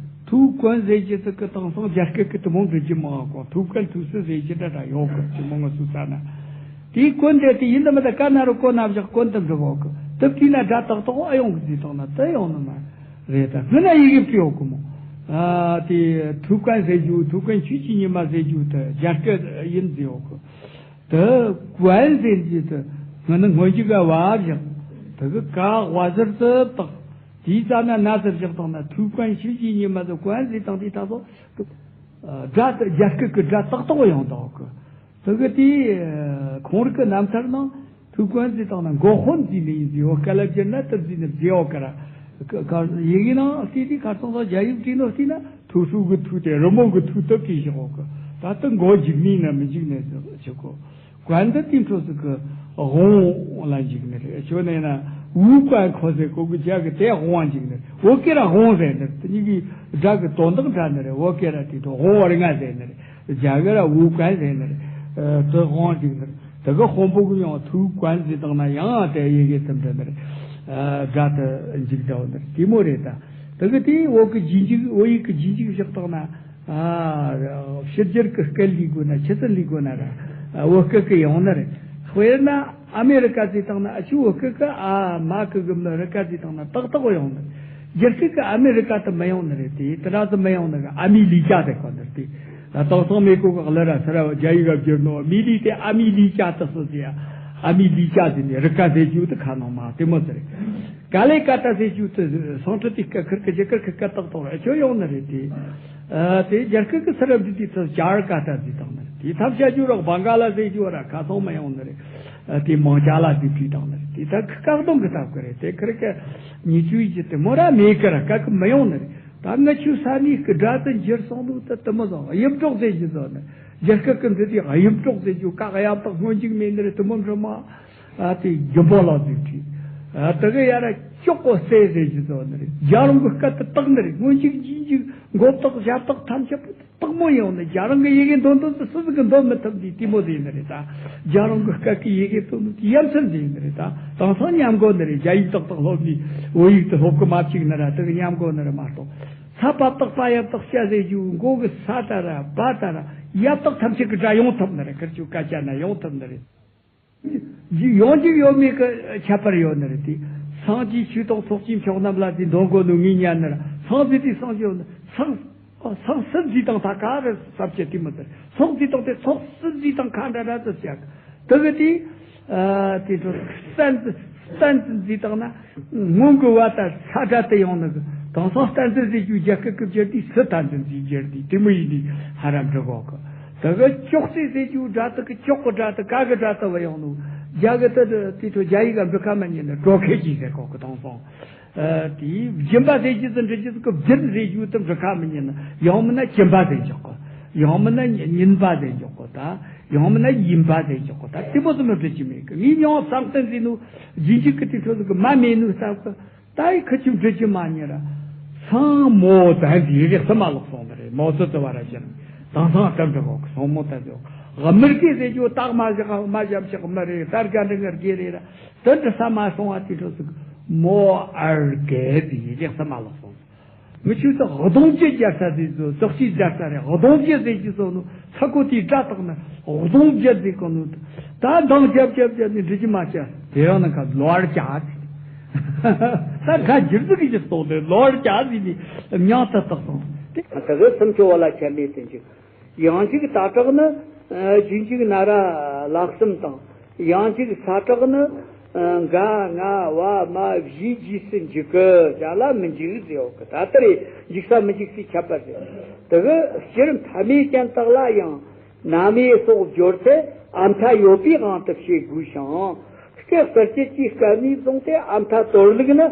ཐུའུ་ཀོན་ཟེར་རྒྱུ་ཟིག་གི་དེང་སང་རྒྱ་སྐད་གི་དེ་མོ་འབྲི་རྒྱུ་མང་གོ་ཐུའུ་ཀོན་ཐུའུ་སི་ཟེར་རྒྱུ་འདྲ་འདྲ་ཡོད་གི་དེ་མོ་ང་སུ་ས་ན། དེའི་ཀོན་དེ་དེ་ཡིན་དུ་མི་ད་ཀ་ན་རུ་ཀོན་ན་བཞག་ཀོན་དུ་འབྲི་གོ་གི་དུ་དེ་ན་དགྲ་ཏག་ཏག་ཨ་ཡོང་གི་ཟིག་དང་ན་དེ་ཡོང་ནི་མ་རེད། ད་སྔོན་ན་ཡི་གེ་བྲིས་ཡོད་གི་མོ། ཨ་དེ་ཐུའུ་ཀོན་ཟེར་རྒྱུ་ཐུའུ་ཀོན་ཆུ་ཆུ་ཉི་མ་ཟེར་རྒྱུ་དེ་རྒྱ་སྐད་ཡིན་ཟེར་ཡོད་གི་དེ་ཀོན་ཟེར་རྒྱུ་དེ་སྔོན་ན་སྔོན་འཇུག་ག་བ་བཞག་དེ་གི་ཀ་བ་ཟུར་དུ་བཏགས། དེའི་རྩ་ན་ན་ཟུར་བཞག་བཏང་ན་ཐུའུ་ཀོན་ཆུ་ཆུ་ཉི་མ་ཟེར་ཀོན་ཟེར་བཏང་དེ་ད་སོ་དགྲ་དེ་རྒྱ་སྐད་གི་དགྲ་ཏག་ཏག་ཡོང་ད་གི་དེ་གི་དེ་ཁོང་རིག་གི་རྣམ་ཐར་ནང་ཐུའུ་ཀོན་ཟེར་བཏང་ན་མགོ་དཔོན་ཟེར་ནི་ཡིན་ཟེར་བ་སྐད་ལ་བསྒྱུར་ན་དུ་ཟེར་ནི་ཟེར་བ་ཀ་ར། ཡི་གེ་ནང་བལྟས་དུས་ཁ་སང་ལ་རྒྱ་ཡིག་བྲིས་ནོ་བལྟས་ན་ཐུའུ་ཧྲུའུ་གི་ཐུའུ་དེ་རི་མོ་གི་ཐུའུ་དུ་བྲིས་བཞག་གི་ད་དུ་མགོ་འཇིག་ནི་ན་མི་འཇིག་ནི་ཟེར་ཆོག་གི་ཀོན་དུ་དེ་འཕྲོ་ཟིག་གི་དབང་ལ་འཇིག་ནི་རེད། ཆོ་ནས་ན་ཝུའུ་ཀོན་ཁོ་ཟེར་གོ་གི་རྒྱ་གི་དེ་དབང་འཇིག་ནི་རེད། བོད་སྐད་ར་དབང་ཟེར་ནི་རེད། དེ་གཉིས་ཀྱི་སྒྲ་གི་དོན་དག་འདྲ་ནི་རེད། བོད་སྐད་ར་དེ་དུ་དབང་བར་ང་ཟེར་ནི་རེད། རྒྱ་གི་ར་ཝུའུ་ཀོན་ཟེར་ནི་རེད། དུ་དབང་འཇིག་ནི་རེད། དེ་གི་དཔོན་པོ་གི་ཡང་ཐུའུ་ཀོན་ཟེར་བཏང་ན་ཡང་དེ་ཡི་གེ་དུ་འདྲ་ནི་རེད། སྒྲ་དུ་འཇིག་འདྲ་བོ་ནི་རེད། དེ་མོ་རེད་ད། དེ་གི་དེ་བོད་ཀྱི་རྗེས་འཇུག་བོད་ཡིག་གི་རྗེས་འཇུག་བཞག་བཏང་ན། ཨ། ཕྱི་རྒྱལ་གྱི་སྐད་ལས་དགོས་ན་ཆི་ཟིག་ལས་དགོས་ན་ར། བོད་སྐད་ཀྱི་ཡོང་ནི་རེད། དཔེར་ན་ཨ་མེ་རི་ཀ་ཟེར་བཏང་ན་ཨ་ཆུ་བོད་སྐད་ཀྱི་ཨ་མ་ཀི་གི་མི་རི་ཀ་ཟེར་བཏང་ན་ཏག་ཏག་ཡོང་ནི་རེད། རྒྱ་སྐད་ཀྱི་ཨ་མེ་རི་ཀ་དུ་མི་ཡོང་ནི་རེད། དེ་དེ་འདྲ་ཟིག་མི་ཡོང་ནི་གི་ཨ་མི་ལི་ཀ་དེ་གོ་ནི་རེད། དེ་ད་དེང་སང་མེ་ཀོ་གི་གླུ་ར་སི་ར་རྒྱ་ཡིག་ག་བསྒྱུར་ནོ་མི་ལི་དེ་ཨ་མི་ལི་ཀ་དུ་སུ་ཟེར་ཨ་མི་ལི་ཀ་ཟེར་ནི་རི་ཀ་ཟེར་རྒྱུ་དུ་ཁ་ནང་མ་དེ་མོ་ཟེར། ཀ་ལེ་ཀ་ཏ་ཟེར་རྒྱུ་དེ་སང་ཁྲི་དེ་སྐད་ཁིར་ཀི་རྒྱ་གར་ཁི་སྐད་ཏག་ཏག་ར་ཁྱོད་ཡོང་ནི་རེད་དེ། ཨ་དེ་རྒྱ་སྐད་ཀྱི་ས་རབ་དེ་དེ་ཚོ་ཇར་ཀ་ཏ་ཟེར་བཏང་ནི་རེད། དེ་ཐབས་བྱ་རྒྱུ་རོགས་བང་ག་ལ་ཟེར་རྒྱུ་ར་ཁ་སང་མ་ཡོང་ནི་རེད། ཨ་དེ་མང་ཇ་ལ་དེ་བྲིས་བཏང་ནི་རེད། དེ་ད་ཁི་བཀག་སྡོམ་གི་ཐབས་ཀི་རེད། དེ་ཁིར་ཀི་ཉི་ཆུའི་ཇི་དེ་མོ་ར་མེད་ཀི་ར་བཀག་གི་མི་ཡོང་ནི་རེད། ད་ང་ཆུ་ས་ནི་ཀི་སྒྲ་དུ་འགྱུར་སོང་ལུགས་དུ་དུ་མི་བཟང་དབྱིབས་གྲོགས་ཟེར་རྒྱུ་ཚོ་ནི་རྒྱ་སྐད་ཀི་འདི་དེ་དབྱིབས་གྲོགས་ཟེར་རྒྱུ་བཀག་ཡབ་དག་སྔོན་འཇུག་མེད་ནི་རེད། དུ་མོ་འགྲོ་མ། ཨ་དེ་རྒྱུན་པོ་ལ་དུས་ཁྲིད། ཨ་དེ་གི་ཡ་ར་ཅོག་གོ་སེ་ཟེར་གྱི་ཟོ་ནི་རེད། རྒྱ་རང་གི་སྐད་དུ་བཏགས་ནི་རེད། སྔོན་འཇུག་རྗེས་འཇུག་མགོ་བཏགས་ཞབས་བཏགས་ཐམས་ཅད་པོ་དག་མོ་ཡོང་ནི། རྒྱ་རང་གི་ཡི་གེ་འདོན་འདོན་དུ་སུ་ཟིག་གི་འདོན་མི་ཐུབ་དུས་དེ་མོ་ཟེར་ནི་རེད། ད་རྒྱ་རང་གི་སྐད་ཀྱི་ཡི་གེ་འདོན་འདོན་དུས་ཡ་མཚན་ཟེར་ནི་རེད། ད་དེང་སང་ཉམས་དགོས་ནི་རེད། རྒྱ་ཡིག་ཏག་ཏག་སློབ་ནི་བོད་ཡིག་དུ་སློབ་གི་མ་བཅུག་ནི་ར་དེ་གི་ཉམས་དགོས་ནི་རེད་མ་གཏོགས། ས་པ་བཏགས་པ་ཡ་བཏགས་སྐྱ་ཟེར་རྒྱུ་མགོ་གི་ས་ད་ར་པ་ད་ར་ཡ་བཏགས་ཐམས་ཅད་ཀྱི་སྒྲ་ཡོང་ཐུབ་ནི་རེད། ཁིར་ཆུ་སྐད་ཆ་ན་ཡོང་ཐུབ་ནི་རེད། ཡོང་རྒྱུ་ཡོད་མེད་ཀྱི་ཁྱད་པར་ཡོད་ནི་རེད་དེ། སངས་རྒྱས་ཆོས་དང་ཚོགས་ཀྱི་མཆོག་རྣམས་ལ་དེ་འདོན་དགོས་ནོ་ངས་ཉན་ནི་ར། སངས་རྒྱས་དེ་སངས་རྒྱས་ཡོད་ནི་སངས་སངས་སུ་འཛིན་དང་ད་ག་རེ་ཟབ་ཆེ་དེ་མི་ཟེར། ཚོགས་འཛིན་དང་དེ་ཚོགས་སུ་འཛིན་དང་ཁ་འདྲ་འདྲ་ཟེར་བྱ་དེ་གི་དེ། ཨ་དེ་ཚོ་བསྟན་བསྟན་འཛིན་དང་ན། སྔོན་གྱི་བ་དང་ས་སྒྲ་དེ་ཡང་ནི་གི་དེང་སང་བསྟན་འཛིན་ཟེར་རྒྱུ་རྒྱ་སྐད་ཀྱི་བསྒྱུར་དུས་སུ་བསྟན་འཛིན་ཟེར་བསྒྱུར་དུས་དེ་མོ་ཡིན་ནི་ཧ་ར་འབྲི་གོ་གི། དེ་གི་ཅོག་ཙེ་ཟེར་རྒྱུ་སྒྲ་དེ་གི་ཅོག་གི་སྒྲ་དེ་ག་གི་སྒྲ་དེ་བ་ཡང་ནི་རྒྱ་གི་དེ་དེ་ཚོ་རྒྱ་ཡིག་ག་འབྲི་ཁ་མི་ཉན་ནི་གྲོ་ཁེ་ཅིག་ཟེར་གོ་གི་དེང་སང་། ཨ་དེའི་སྦྱིན་པ་ཟེར་རྒྱུ་དེ་འབྲི་རྒྱུ་དེ་གི་སྦྱིན་ཟེར་རྒྱུ་དེ་འབྲི་ཁ་མི་ཉན་ནི་ཡང་མིན་ན་སྦྱིན་པ་ཟེར་འཇོག་གི། ཡང་མིན་ན་ཉིན་པ་ཟེར་འཇོག་གི་ད། ཡང་མིན་ན་ཡིན་པ་ཟེར་འཇོག་གི་ད། དེ་མོ་ཟིག་མི་འབྲི་རྒྱུ་མེད་གི། ངས་མྱོང་བསམ་གཏན་ཟེར་ནོ་རྗེས་འཇུག་གི་དེ་ཚོ་ཟིག་གི་མ་མེད་ནོ་ལྟ་གི། ད་ཡི་ཁི་ཆུ་འབྲི་རྒྱུ་མ་ཉན་ར། སང་མོ་ད་འདི་རེག་སི་མ་ལོག་སོང་ནི་རེད། མོ་ཙི་ཙི་བ་ར་བཞིན་ དེང་སང་དེ་འདྲ་གོ་གི་སོང་མོ་ད་ཟེར། དམུ་རྒོད་ཟེར་རྒྱུ་སྟག་མ་བཞག་མ་བཞག་ཞིག་མི་རེད། ད་རྒན་འདྲ་ངར་རྒོད་རེད་ར། དེ་འདྲ་ས་མ་སོང་བ་དེ་འཕྲོ་ཟིག་མོ་ཨར་རྒོད་དེ་ཡི་རྒྱག་ས་མ་ལོག་སོང་། མི་ཆོས་ད་གདོང་བཅུ་རྒྱབ་ས་ཟེར་ཚོ་ཙག་ཅིག་རྒྱབ་ས་རེད། གདོང་བཅུ་ཟེར་གྱི་སོང་ནོ་ཚ་ཁོ་དེའི་སྒྲ་དག་ན་གདོང་བཅུ་ཟེར་གོ་ནོ། ད་གདོང་རྒྱབ་རྒྱབ་རྒྱབ་ནས་འབྲི་རྒྱུ་མ་བྱ། དེ་ཡང་ན་ཁ་ལོ་ཨར་ཅག་ཟེར། ད་ཁ་འགྱུར་ཟིག་གི་ཅི་སྟོང་དེ་ལོ་ཨར་ཅག་ཟེར་ནས་མྱང་ཐ་དག་སོང་དེ། ད་གི་སུམ་ཅུ་བ་ལ་ཁྱད་མེད་དུ་འཇུག། ཡང་གཅིག་ད་དྲག་ནི། རྗེས་འཇུག་ན་ར་ལག་གསུམ་དང་། ཡང་གཅིག་ས་དྲག་ནི། འགའ་ང་བ་མ་བཞིའི་རྗེས་སུ་འཇུག་གི་བྱ་ལ་མི་འཇུག་ཟེར་ཡོད་གི། ད་ལྟར་འཇུག་ས་མི་འཇུག་སའི་ཁྱད་པར་རེད། དེ་གི་སྤྱིར་མཐའ་མེད་ཅན་དག་ལ་ཡང་རྣམ་དབྱེ་སོགས་སྦྱོར་ཚེ་ཨ་མཐའ་ཡོད་པའི་དབང་དུ་བྱེད་དགོས་ཤིང་། སྐད་གསལ་བྱེད་ཀྱི་སྐབས་ནས་བཟུང་སྟེ་ཨ་མཐའ་དོར་ལུགས་ནི།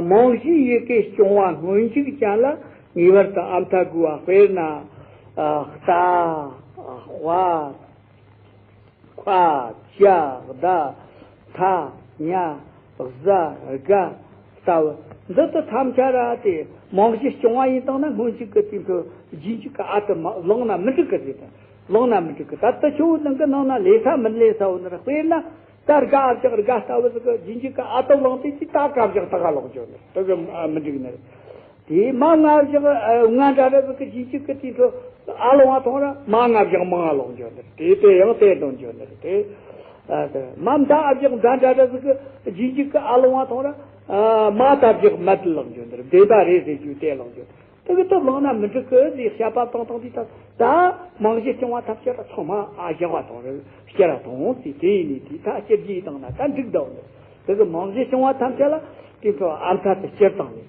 རྨང་གཞིའི་ཡི་གེ་སྐྱོང་བ་སྔོན་འཇུག་ཅན་ལ་ངེས་པར་དུ་ཨ་མཐའ་དགོས་པ། དཔེར་ན། རྟ། དཔའ། ཁ། ཇ། མདའ། མཐའ། ཉ། གཟའ། དགའ། ལྟ་བུ། འདི་ལྟ་ཐམས་ཅད་ར་དེ་རྨང་གཞི་སྐྱོང་བ་ཡིན་དང་ན་སྔོན་འཇུག་གི་དེ་ཚོ་རྗེས་འཇུག་གི་ཨ་དུ་མ་བླངས་ན་མི་འགྲིག་གི་རེད། བླངས་ན་མི་འགྲིག་གི། ད་ལྟ་ཆུ་བོ་ནང་གི་ནང་ན་ལས་ས་མི་ལས་ས་བོ་ནི་ར། དཔེར་ན། ད་དགའ་བཞག་དགའ་ལྟ་བུ་ཟིག་གི་རྗེས་འཇུག་གི་ཨ་ཏོ་བླངས་ཏེ་ཅི་ད་དགའ་བཞག་ད་ག་ལོག་འཇོག་ནི་དེ་གི་མི་འགྲིག་ནི་རེད། དེ་མ་ང་བཞག་ང་འདྲ་འདྲ་ཟིག་གི་རྗེས་འཇུག་གི་དེ་ཚོ་ཨ་ལོང་བ་ཐོང་ར་མ་ང་བཞག་མ་ང་ལོག་འཇོག་ནི་རེད། དེ་དེ་ཡང་དེ་དོན་འཇོག་ནི་རེད། དེ་མ་མདའ་ཨ་བཞག་མདའ་འདྲ་འདྲ་ཟིག་གི་རྗེས་འཇུག་གི་ཨ་ལོང་བ་ཐོང་ར་མ་ད་བཞག་མ་དེ་ལོག་འཇོག་ནི་རེད། བདེན་པ་རེད་ཟེར་རྒྱུ་དེ་ལོག་འཇོག་དེ་གི་ཏོ་ལོང་ན་མི་འགྲིག་གི་ཟེར་བཤད་པ་བཏང་བཏང་དུས་ད་ད་རྨང་གཞི་སྐྱོང་བ་ཐམས་ཅད་ལ་ཚང་མ་ཨ་བཞག་པ་དང་རེད། སྐྱེ་ར་དང་ཟེར། དེ་ཡིན་ནི་དེ་ད་སྐྱེ་རྒྱུ་ཡིན་དང་ན་ད་འགྲིག་འདུག་ནི། དེ་གི་རྨང་གཞི་སྐྱོང་བ་ཐམས་ཅད་ལ་དེ་ཚོ་ཨ་མཐའ་དུ་སྐྱེར་དང་ནི།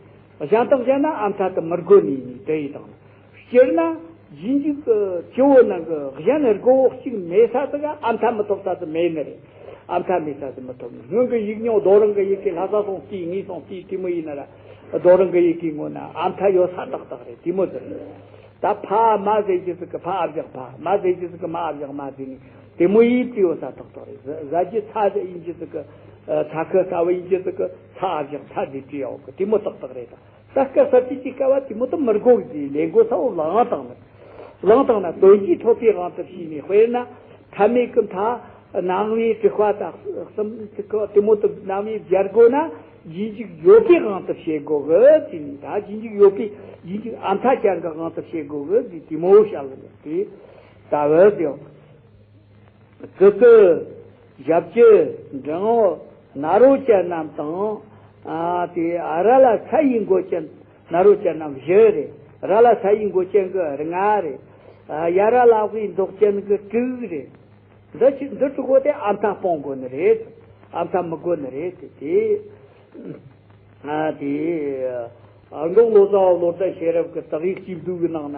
གཞན་དག་གཞན་ན་ཨ་མཐའ་དུ་མི་དགོས་ནི་ནི་དེ་ཡིན་དང་ན། སྤྱིར་ན་རྗེས་འཇུག་གི་སྐྱེ་བོ་ནང་གི་གཞན་སྒོ་གཅིག་མེད་ས་དེ་ག་ཨ་མཐའ་མི་ཐོབ་ས་དེ་མེད་ནི་རེད། ཨ་མཐའ་མེད་ས་དེ་མི་ཐོབ་ནི། སྔོན་གི་ཡིག་རྙིང་རྡོ་རིང་གི་ཡི་གེ་ལྷ་ས་སོང་དུས་ངས་སོང་དུས་དེ་མོ་ཡིན་ན་ར། རྡོ་རིང་གི་ཡི་གེ་ངོ་ན་ཨ་མཐའ་ཡོད་ས་ཏག་ཏག་རེད། དེ་མོ་ཟེར་ནི། ད་ཕ་མ་ཟེར་རྒྱུ་ཟིག་གི་ཕ་ཨ་བཞག་ཕ། མ་ཟེར་རྒྱུ་ཟིག་གི་མ་ཨ་བཞག་མ་ཟེར་ནི་དེ་མོ་ཡིན་དུས་ཡོད་ས་ཏག་ཏག་རེད། ཟ་རྒྱུ་ཚ་ཡིན་རྒྱུ་ཟིག་གི་ཚ་ཁུ་ཚ་བོ་ཡིན་རྒྱུ་ཟིག་གི་ཚ་ཨ་བཞག་ཚ་ཟེར་དུས་ཡོད་གི། དེ་མོ་ཏག་ཏག་རེད། ད། ད་སྐད་གསར་བཅད་ཀྱི་སྐབས་བ་དེ་མོ་དུ་མི་དགོས་ཟེར་ལས་འགོ་ས་བོ་ལངས་བཏང་ནི། ལངས་བཏང་ན་དོན་གྱིས་ཐོབ་པའི་དབང་དུ་བྱས་ནས། དཔེར་ན་མཐའ་མེད་ཀྱི་མཐའ་རྣམ་དབྱེ་དྲུག་པ་དང་གསུམ་དེ་མོ་དུ་རྣམ་དབྱེ་སྦྱར་དགོས་ན་རྗེས་འཇུག་ཡོད་པའི་དབང་དུ་བྱེད་དགོས་གི་ཟེར་ནས། ད་རྗེས་འཇུག་ཡོད་པའི་རྗེས་འཇུག་ཨ་མཐའ་ཅན་གྱི་དབང་དུ་བྱེད་དགོས་གི་ཟེར་དེ་མོ་བཤད་ལ་ནི་དེ་ལྟ་བུ་ཟེར། ཀི་ཀི། ཞབས་ཀྱུ། འགྲེང་བུ། ན་རོ་ཅན་རྣམས་དང་། ཨ་དེ་ཨ་ར་ལ་ས་ཡི་མགོ་ཅན་ན་རོ་ཅན་རྣམས་བཞི་རེད། ར་ལ་ས་ཡི་མགོ་ཅན་གྱི་ལྔ་རེད། ཨ་ཡ་ར་ལ་བའི་མདོག་ཅན་གྱི་དྲུག་རེད། འདི་ཆི་འདི་དྲུག་པོ་དེ་ཨ་མཐའ་སྤོང་དགོས་ནི་རེད། ཨ་མཐའ་མི་དགོས་ནི་རེད། དེ་དེ། ཨ་དེ། ཨ་མདོ་ལོ་ཙཱ་བ་བློ་བཟང་ཤེས་རབ་ཀྱི་དག་ཡིག་སྐྱིད་སྡུག་གི་ནང་ན།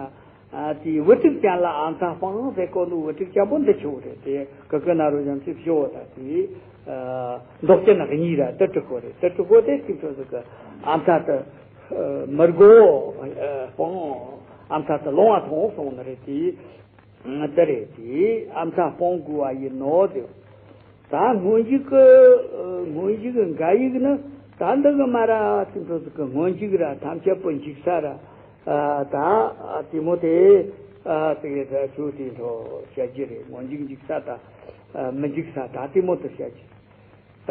ཨ་དེ་བུ་ཕྲུག་ཅན་ལ་ཨ་མཐའ་སྤང་ཟེར་གོ་ནོ་བུ་ཕྲུག་ཅན་པོ་འདི་ཆོ་རེད། དེ་ཀི་ཀི་ན་རོ་ཅན་ཚེ་བྱོ་བ་ད་དེ། ཨ་མདོག་ཅན་གཉིས་ར་དེ་དྲུག་པོ་རེད། དེ་དྲུག་པོ་དེ་ཚིག་ཚོ་ཟིག་གི་ཨ་མཐའ་དུ་མི་དགོས། སྤང་ཨ་མཐའ་དུ་ལོང་བ་ཐོང་སོང་ནི་རེད་དེ། དེ་རེད་དེ་ཨ་མཐའ་སྤོང་དགོས་པ་ཡིན་ནོ་དེ། ད་སྔོན་འཇུག་གི་སྔོན་འཇུག་གི་འགའ་ཡིག་ནི་ད་འདི་གི་མ་ར་ཅི་འགྲོ་ཟིག་གི་སྔོན་འཇུག་ར་ཐམས་ཅད་པོ་འཇུག་ས་ར། ད་དེ་མོ་དེ་ཨ་དེ་གི་ད་ཆུ་དེ་འགྲོ་བཤད་རྒྱུ་རེད། སྔོན་འཇུག་འཇུག་ས་ད་མི་འཇུག་ས་ད་དེ་མོ་དེ་བཤད་རྒྱུ།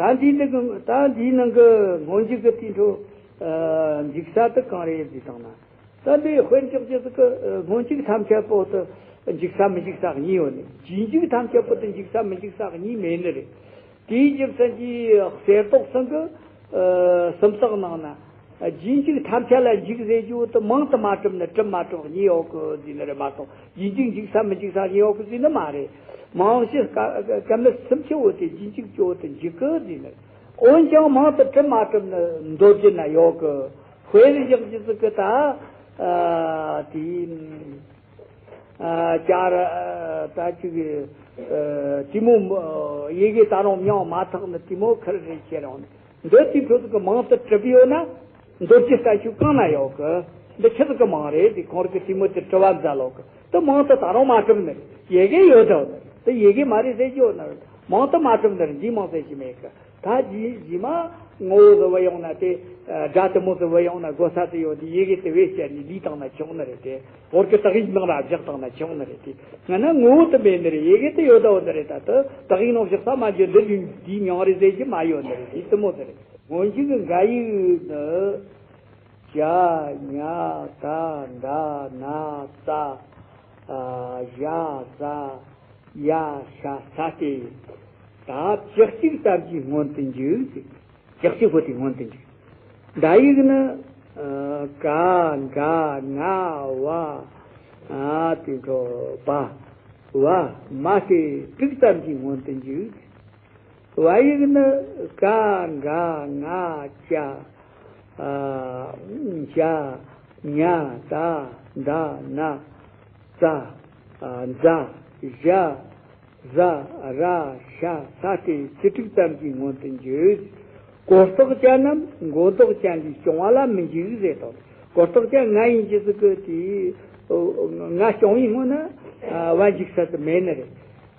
ད་འདིའི་ནང་གི་ད་འདིའི་ནང་གི་སྔོན་འཇུག་གི་དེ་འགྲོ་འཇུག་ས་དེ་གང་རེད་ཟེར་དང་ན། ད་འདི་དཔེར་འཇོག་རྒྱུ་ཟིག་གི་སྔོན་འཇུག་ཐམས་ཅད་པོ་དུ་འཇུག་ས་མི་འཇུག་ས་གཉིས་ཡོད་ནི། རྗེས་འཇུག་ཐམས་ཅད་པོ་དུ་འཇུག་ས་མི་འཇུག་ས་གཉིས་མེད་ནི་རེད། དེའི་རྒྱུ་མཚན་གྱིས་གསེར་ཏོག་ཚང་གི་སུམ་རྟགས་ནང་ན་རྗེས་འཇུག་ཐམས་ཅད་ལ་འཇུག་ཟེར་རྒྱུ་དུ་མང་དུ་མ་གྲུབ་ནི་གྲུབ་མ་གྲུབ་གཉིས་ཡོད་གི་ཟེར་ནི་རེད་མ་གཏོགས། རྗེས་འཇུག་འཇུག་ས་མི་འཇུག་ས་གཉིས་ཡོད་གི་ཟེར་ནི་མ་རེད། རྨང་གཞི་ཀ་ཀ་མི་སུམ་ཅུ་བོ་དེ་རྗེས་འཇུག་གི་བོ་དུ་འཇུག་གི་ཟེར་ནི་རེད། འོན་ཀྱང་མང་དུ་གྲུབ་མ་གྲུབ་ནི་མདོ་རྒྱུད་ན་ཡོད་གི། དཔེར་བཞག་རྒྱུ་ཟིག་གི་ད། ཨ་དེ། ཨ་ཅར་ཨ་ད་ཅིག་ཨ་དེ་མོ་ཡི་གེ་ད་རུང་མྱང་མ་ཐག་ནི་དེ་མོ་ཁར་རེ་ཁྱེར་ཡོང་ནི། འདི་དེ་འཕྲོ་ཟིག་གི་མང་དུ་གྲུབ་ཡོད་ན་མདོ་རྒྱུད་བསྟན་བཅོས་གང་ན་ཡོད་གི། འདི་ཆི་ཟིག་གི་མང་རེད། དེ་ཁོང་རིག་གི་དེ་མོ་དེ་དྲི་བ་མཛད་ལོག་གི། དེ་མང་དུ་ད་རུང་མ་གྲུབ་ནི་ཡི་གེ་ཡོད་དོ། དེ་ཡི་གེ་མ་རེད་ཟེར་རྒྱུ་ཡོད་ན་མང་དུ་མ་གྲུབ་ནི་རེད། འདི་མང་ཟེར་གྱི་མེད་གི། ད་རྗེས་རྗེས་མ། ངོ་བོ་ཟིག་བུད་ཡོང་ན་དེ། སྒྲ་དེ་མོ་ཟིག་བུད་ཡོང་ན་གོ་ས་དེ་ཡོད་དེ། ཡི་གེ་དེ་བེད་སྤྱད་ནས་ལས་བཏང་ན་ཆོག་ནི་རེད་དེ། ཧོར་གི་དག་ཡིག་ནང་ར་བཞག་བཏང་ན་ཆོག་ནི་རེད་དེ། ང་ན་ངོ་བོ་དེ་མེད་ནི་རེད། ཡི་གེ་དེ་ཡོད་ད་ཡོད་ནི་རེད། ད་དེ་དག་ཡིག་ནང་བཞག་ས་མ་འཇོན་འདི་འདིའི་མྱིང་རེད་ཟེར་གྱི་མ་ཡོད་ནི་རེད་དེ། དེ་མོ་ཟིག་རེད། སྔོན་འཇུག་གི་འགའ་ཡིག་ནི། ཇ། ཉ། ད། ད། ན། ཙ། ཨ། ཞ། ཟ། ཡ། ཤ། ས་སྟེ། ད་བཅུ་གཅིག་ཙམ་གྱིས་སྔོན་དུ་འཇུག་བཅུ་གཅིག་པོ་དེ་སྔོན་དུ་འཇུག་འདའ་ཡིག་ནི། ཨ། ག། འགའ། ང་། བ། ཨ། དེ་འཕྲོ་བ། བ། མ་སྟེ་དྲུག་ཙམ་གྱིས་སྔོན་དུ་འཇུག་བ་ཡིག་ནི། ཀ། ག། ང་། ཅ། ཨ། ཞ། ཉ། ད། ད། ན། ཙ། ཨ། ཛ། ཞ། ཟ། ར། ཤ། ས་སྟེ་བཅུ་དྲུག་ཙམ་གྱིས་སྔོན་དུ་འཇུག་གོ་རྟོགས་ཅན་ནམ་མགོ་འདོགས་ཅན་ལས་སྐྱོང་བ་ལ་མི་འཇུག་ཟེར་དང་། གོ་རྟོགས་ཅན་ང་ཡིན་གྱི་ཟིག་གི་དེ། ང་སྐྱོང་བའི་སྔོན་ན། ཨ། བ་འཇུག་ས་དེ་མེད་ནི་རེད།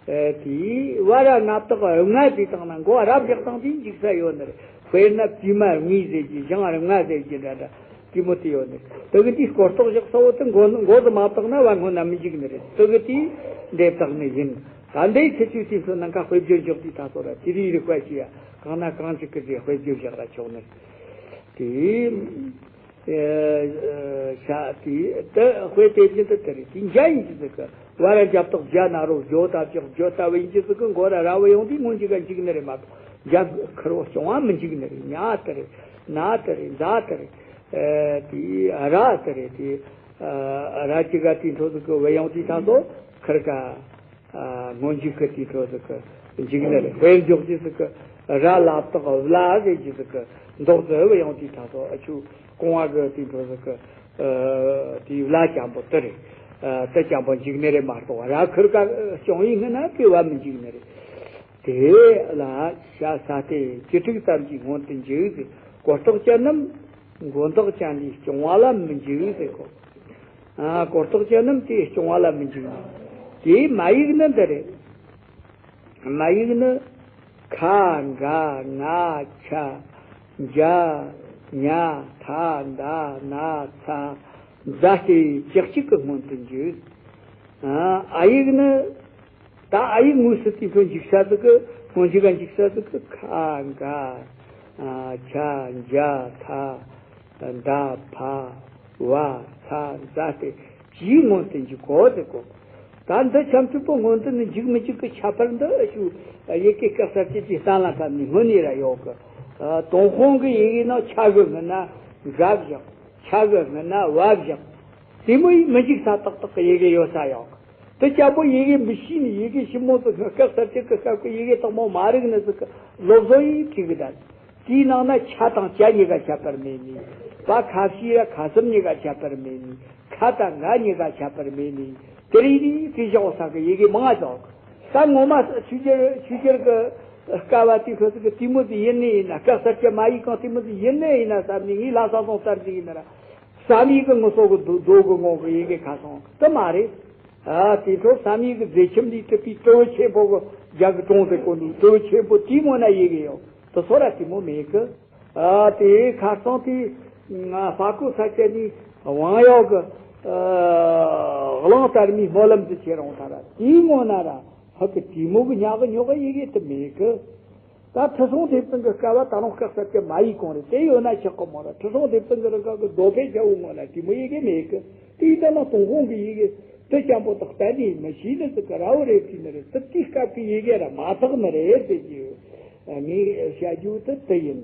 ཨ། དེའི་བ་ར་ང་བཏགས་ལྔ་བྱས་བཏང་ན་མགོ་ར་བཞག་བཏང་དེ་འཇུག་ས་ཡོད་ནི་རེད། དཔེར་ན་བྱེ་མ་ལྔས་ཟེར་གྱི་ཞིང་ལྔ་ཟེར་གྱི་འདྲ་འདྲ་དེ་མོ་དེ་ཡོད་ནི་རེད། དེ་གི་འདི་སྐོར་རྟོགས་བཞག་ས་བོ་དེ་མགོ་མགོ་དུ་མ་བཏགས་ན་བ་སྔོན་ན་མི་འཇུག་ནི་རེད། དེ་གི་དེ་འདེབས་བཏགས་ནི་ཡིན། ད་འདི་ཁྱེད་ཚོས་དེ་ཚོ་ནང་ཁ་དཔེ་བརྗོད་འཇོག་དུས་ད་སོ་ར་དེ་རིགས་རིག་པ་ཞིག་ཡ་གང་ན་གང་ཅིག་གི་རྗེས་དཔེ་བརྗོད་བཞག་ར་ཆོག་ནི་རེད། དེ། ཨ། ཤ་དེ་དེ་དཔེ་དེ་བཞིན་དུ་དེ་རེད། དེ་འཇའ་ཡིན་གྱི་ཟིག་གི་བ་ར་འཇབ་ཏོག་འཇའ་ན་རོ་འཇོ་ད་ཅོག་འཇོ་ལྟ་བུ་ཡིན་གྱི་ཟིག་གི་མགོ་ར་ར་བུ་ཡོང་དུས་སྔོན་འཇུག་ག་འཇུག་ནི་རེད་མ་གཏོགས་འཇའ་ཁུར་བོ་སྐྱོང་བ་མི་འཇུག་ནི་རེད། ཉ་དེ་རེད། ན་དེ་རེད། ཛ་དེ་རེད། ཨ། དེ་ར་དེ་རེད། དེ་ཨ་ར་གཅིག་ག་དེ་འཕྲོ་ཟིག་གི་བུད་ཡོང་དུས་ད་ཚོ་ཁུར་ག་ཨ། སྔོན་འཇུག་གི་དེ་ཚོ་ཟིག་གི་འཇུག་ནི་རེད། དཔེར་འཇོག་རྒྱུ་ཟིག་གི་ར་ལ་བཏགས་བླ་ཟེར་རྒྱུ་ཟིག་གི་འདོགས་ཟེར་བ་ཡང་དེ་ད་ཚོ་ཨ་ཆུ་རྐང་བ་གི་དེ་ཚོ་ཟིག་གི་ཨ། དེ་བླ་ཅན་པོ་དེ་རེད། ཨ། དེ་ཅན་པོ་འཇུག་ནི་རེད་མ་གཏོགས་ར་ཁུར་ག་སྐྱོང་ཡིན་སྔོན་ན་དེ་བ་མི་འཇུག་ནི་རེད། དེ་ལ་ཤ་ས་སྟེ་བཅུ་དྲུག་ཙམ་གྱིས་སྔོན་དུ་འཇུག་ཟེར། གོ་རྟོགས་ཅན་རྣམས་མགོ་འདོགས་ཅན་ལས་སྐྱོང་བ་ལ་མི་འཇུག་ཟེར་གོ། ཨ། གོ་རྟོགས་ཅན་རྣམས་དེ་སྐྱོང་བ་ལ་མི་འཇུག་ནི། དེའི་མ་ཡིག་ནི་འདི་རེད། མ་ཡིག་ནི། ཁ། ག། ང་། ཆ། འཇའ། ཉ། ཐ། ད། ན། ཚ། ཛ་སྟེ་བཅུ་གཅིག་གི་སྔོན་དུ་འཇུག་ཨ། འ་ཡིག་ནི། ད་འ་ཡིག་དངོས་སུ་དེ་ཚོ་འཇུག་ས་ཟིག་གི་སྔོན་འཇུག་ག་འཇུག་ས་ཟིག་གི་ཁ། ག། ཨ། ཆ། འཇའ། ཐ། ད། ཕ། བ། ཚ། ཛ་སྟེ་བཅུའི་སྔོན་དུ་འཇུག་གོ་ཟེར་གོ། ད་འདི་འཆམ་མཐུན་པོ་སྔོན་དུ་ནི་འཇུག་མི་འཇུག་གི་ཁྱད་པར་འདི་ཨ་ཞུ། ཡི་གེ་སྐད་གསར་བཅད་ཀྱི་གཏན་ལ་ཕབ་ནས་སྔོན་ནས་ར་ཡོད་གི། ཨ། ཏུན་ཧོང་གི་ཡི་གེ་ནང་ཆ་གི་སྔོན་ན་ག་བཞག་ཆ་གི་སྔོན་ན་བ་བཞག་དེ་མོ་ཡིས་མི་འཇུག་ས་ཏག་ཏག་གི་ཡི་གེ་ཡོད་ས་ཡོད་གི། དེ་ཅག་པོ་ཡི་གེ་མི་ཤེས་ནས་ཡི་གེ་ཞིབ་མོ་ཟིག་སྐད་གསར་བཅད་ཀྱི་སྐབས་ཀྱི་ཡི་གེ་དག་མོ་མ་རིག་ནི་ཟིག་གི་སློབ་བཟོ་ཡིས་བྲིས་གི་ད། དེའི་ནང་ན་ཆ་དང་ཅ་གཉིས་ཀ་ཁྱད་པར་མེད་ནི། པ་ཁ་ཕྱིར་ར་ཁ་གསུམ་གཉིས་ཀ་ཁྱད་པར་མེད་ནི། ཁ་དང་ག་གཉིས་ཀ་ཁྱད་པར་མེད་ནི། དེ་རིགས་ནི་དེ་བཞག་ས་གི་ཡི་གེ་མང་ང་ཙང་། ད་ངོ་མ་ཆོས་རྒྱལ་ཆོས་རྒྱལ་གི་སྐབས་བ་དེ་ཁོ་ཚོ་གི་དེ་མོ་དེ་ཡིན་ནི་ཡིན་ན། སྐད་གསར་བཅད་མ་ཡིག་གང་དེ་མོ་དེ་ཡིན་ནི་ཡིན་ན་བསམ་ནི་ངའི་ལྷ་ས་སོང་བསམ་གྱི་ཡིན་ན་ར། བསམ་ཡས་ཀྱི་ངོ་སོ་གི་རྡོ་རྡོ་གི་ངོ་གི་ཡི་གེ་ཁ་སོང་དེ་མ་རེད། ཨ། དེ་ཚོ་བསམ་ཡས་ཀྱི་མཛེས་ཁྱིམ་ལས་གྲུབ་པའི་སྤྲེའུ་ཆེན་པོ་གི་རྒྱ་གི་གྲོང་དེ་གོ་ནི་སྤྲེའུ་ཆེན་པོ་དེའི་ངོ་ན་ཡི་གེ་ཡོད་དེ་ཚོ་ར་དེ་མོ་མེད་གི། ཨ། དེ་ཁ་སང་དེ་ང་ཧྥ་ཀོ་ས་ཆ་ནས་དབང་ཡོད་གི། ཨ། གླང་དར་མའི་སྨོན་ལམ་དུ་ཁྱེར་འོང་ད་ར་དེའི་ངོ་ན་ར་ཧ་གི་དེ་མོ་གི་ཉག་གི་ཉོག་གི་ཡི་གེ་དེ་མེད་གི། ད་ཁྲི་སྲོང་ལྡེ་བཙན་གྱི་སྐབས་ལ་ད་རུང་སྐད་གསར་བཅད་མ་ཡིག་གང་རེད་དེ་ཡོད་ན་ཆགས་གི་མོ་ར། ཁྲི་སྲོང་ལྡེ་བཙན་གྱི་རིང་ག་གི་རྡོ་ཕལ་ཆེ་བོ་ངོ་ན་དེ་མོ་ཡི་གེ་མེད་གི། དེ་ཡིན་ད་ན་ཏུན་ཧོང་གི་ཡི་གེ་དེ་ཅན་པོ་དག་གཏན་ནས་མི་ཤེས་ནི་ཟིག་གི་ར་བོ་རེད་བྲིས་ནི་རེད། དེ་དེའི་སྐབས་ཀྱི་ཡི་གེ་ར་མ་དག་ནི་རེད་ཟེར་གྱི་ཡོད། ངས་བཤད་རྒྱུ་དེ་དེ་ཡིན།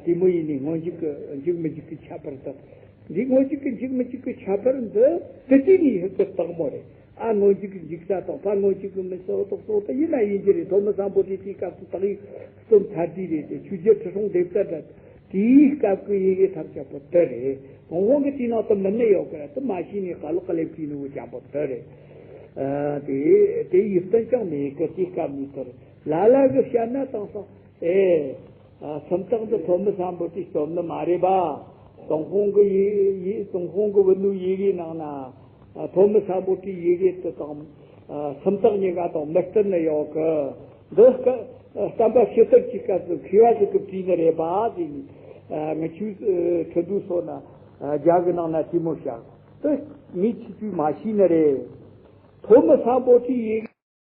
དེ་མོ་ཡིན་ནི་སྔོན་འཇུག་གི་འཇུག་མི་འཇུག་གི་ཁྱད་པར་དག་འདི་སྔོན་འཇུག་གི་འཇུག་མི་འཇུག་གི་ཁྱད་པར་འདི་དེ་དེ་ནས་ཧི་ཙི་དག་མོ་རེད། ཨ། སྔོན་འཇུག་གི་འཇུག་ས་དང་ཕ་སྔོན་འཇུག་གི་མི་སོགས་དག་སོགས་དེ་ཡིན་ན་ཡིན་གྱི་རེད། ཐོན་མི་སམ་བྷོ་ཊ་དེའི་སྐབས་སུ་དག་ཡིག་གསུམ་ཚར་དུས་རེད་དེ། ཆོས་རྒྱལ་ཁྲི་སྲོང་ལྡེ་བཙན་དང་དེའི་སྐབས་ཀྱི་ཡི་གེ་ཐམས་ཅད་པོ་དེ་རེད། ཏུན་ཧོང་གི་དེའི་ནང་དུ་མི་ནི་ཡོད་གི་ར། དེ་མ་ཤེས་ནས་ག་ལོག་ག་ལེབ་བྲིས་ནི་བོ་ཅན་པོ་དེ་རེད། ཨ། དེ་དེ་ཡིད་བརྟན་ཅང་མེད་གི། དེའི་སྐབས་ནས་དེ་རེད། ལ་ལ་གི་བཤད་ན་དེང་སང་། ཨེ། ཨ། སུམ་རྟགས་འདི་ཐོན་མི་སམ་བྷོ་ཊས་སྟོན་ནི་མ་རེད་པ། ཏུན་ཧོང་གི་ཡི་ཡི་ཏུན་ཧོང་གི་བུ་ནུའི་ཡི་གེའི་ནང་ན། ཨ། ཐོན་མི་སམ་བྷོ་ཊའི་ཡི་གེ་དེ་དང་། ཨ། སུམ་རྟགས་གཉིས་ཀ་དང་མི་བསྟུན་ནི་ཡོད་གི། འདི་སྐད་ བསྟན་པ་ཕྱི་དར་གྱི་སྐབས་སུ་མཁས་པ་ཞིག་གིས་བྲིས་ནི་རེད་པ་དེ་ནི། ངི་ཆོའི་ཁྲི་འདུ་སོགས་ན་རྒྱ་གི་ནང་ན་དེ་མོ་བཞག་དེ་མི་ཆི་ཆོས་མ་ཤེས་ནི་རེད། ཐོན་མི་སམ་བྷོ་ཊའི་ཡི་གེ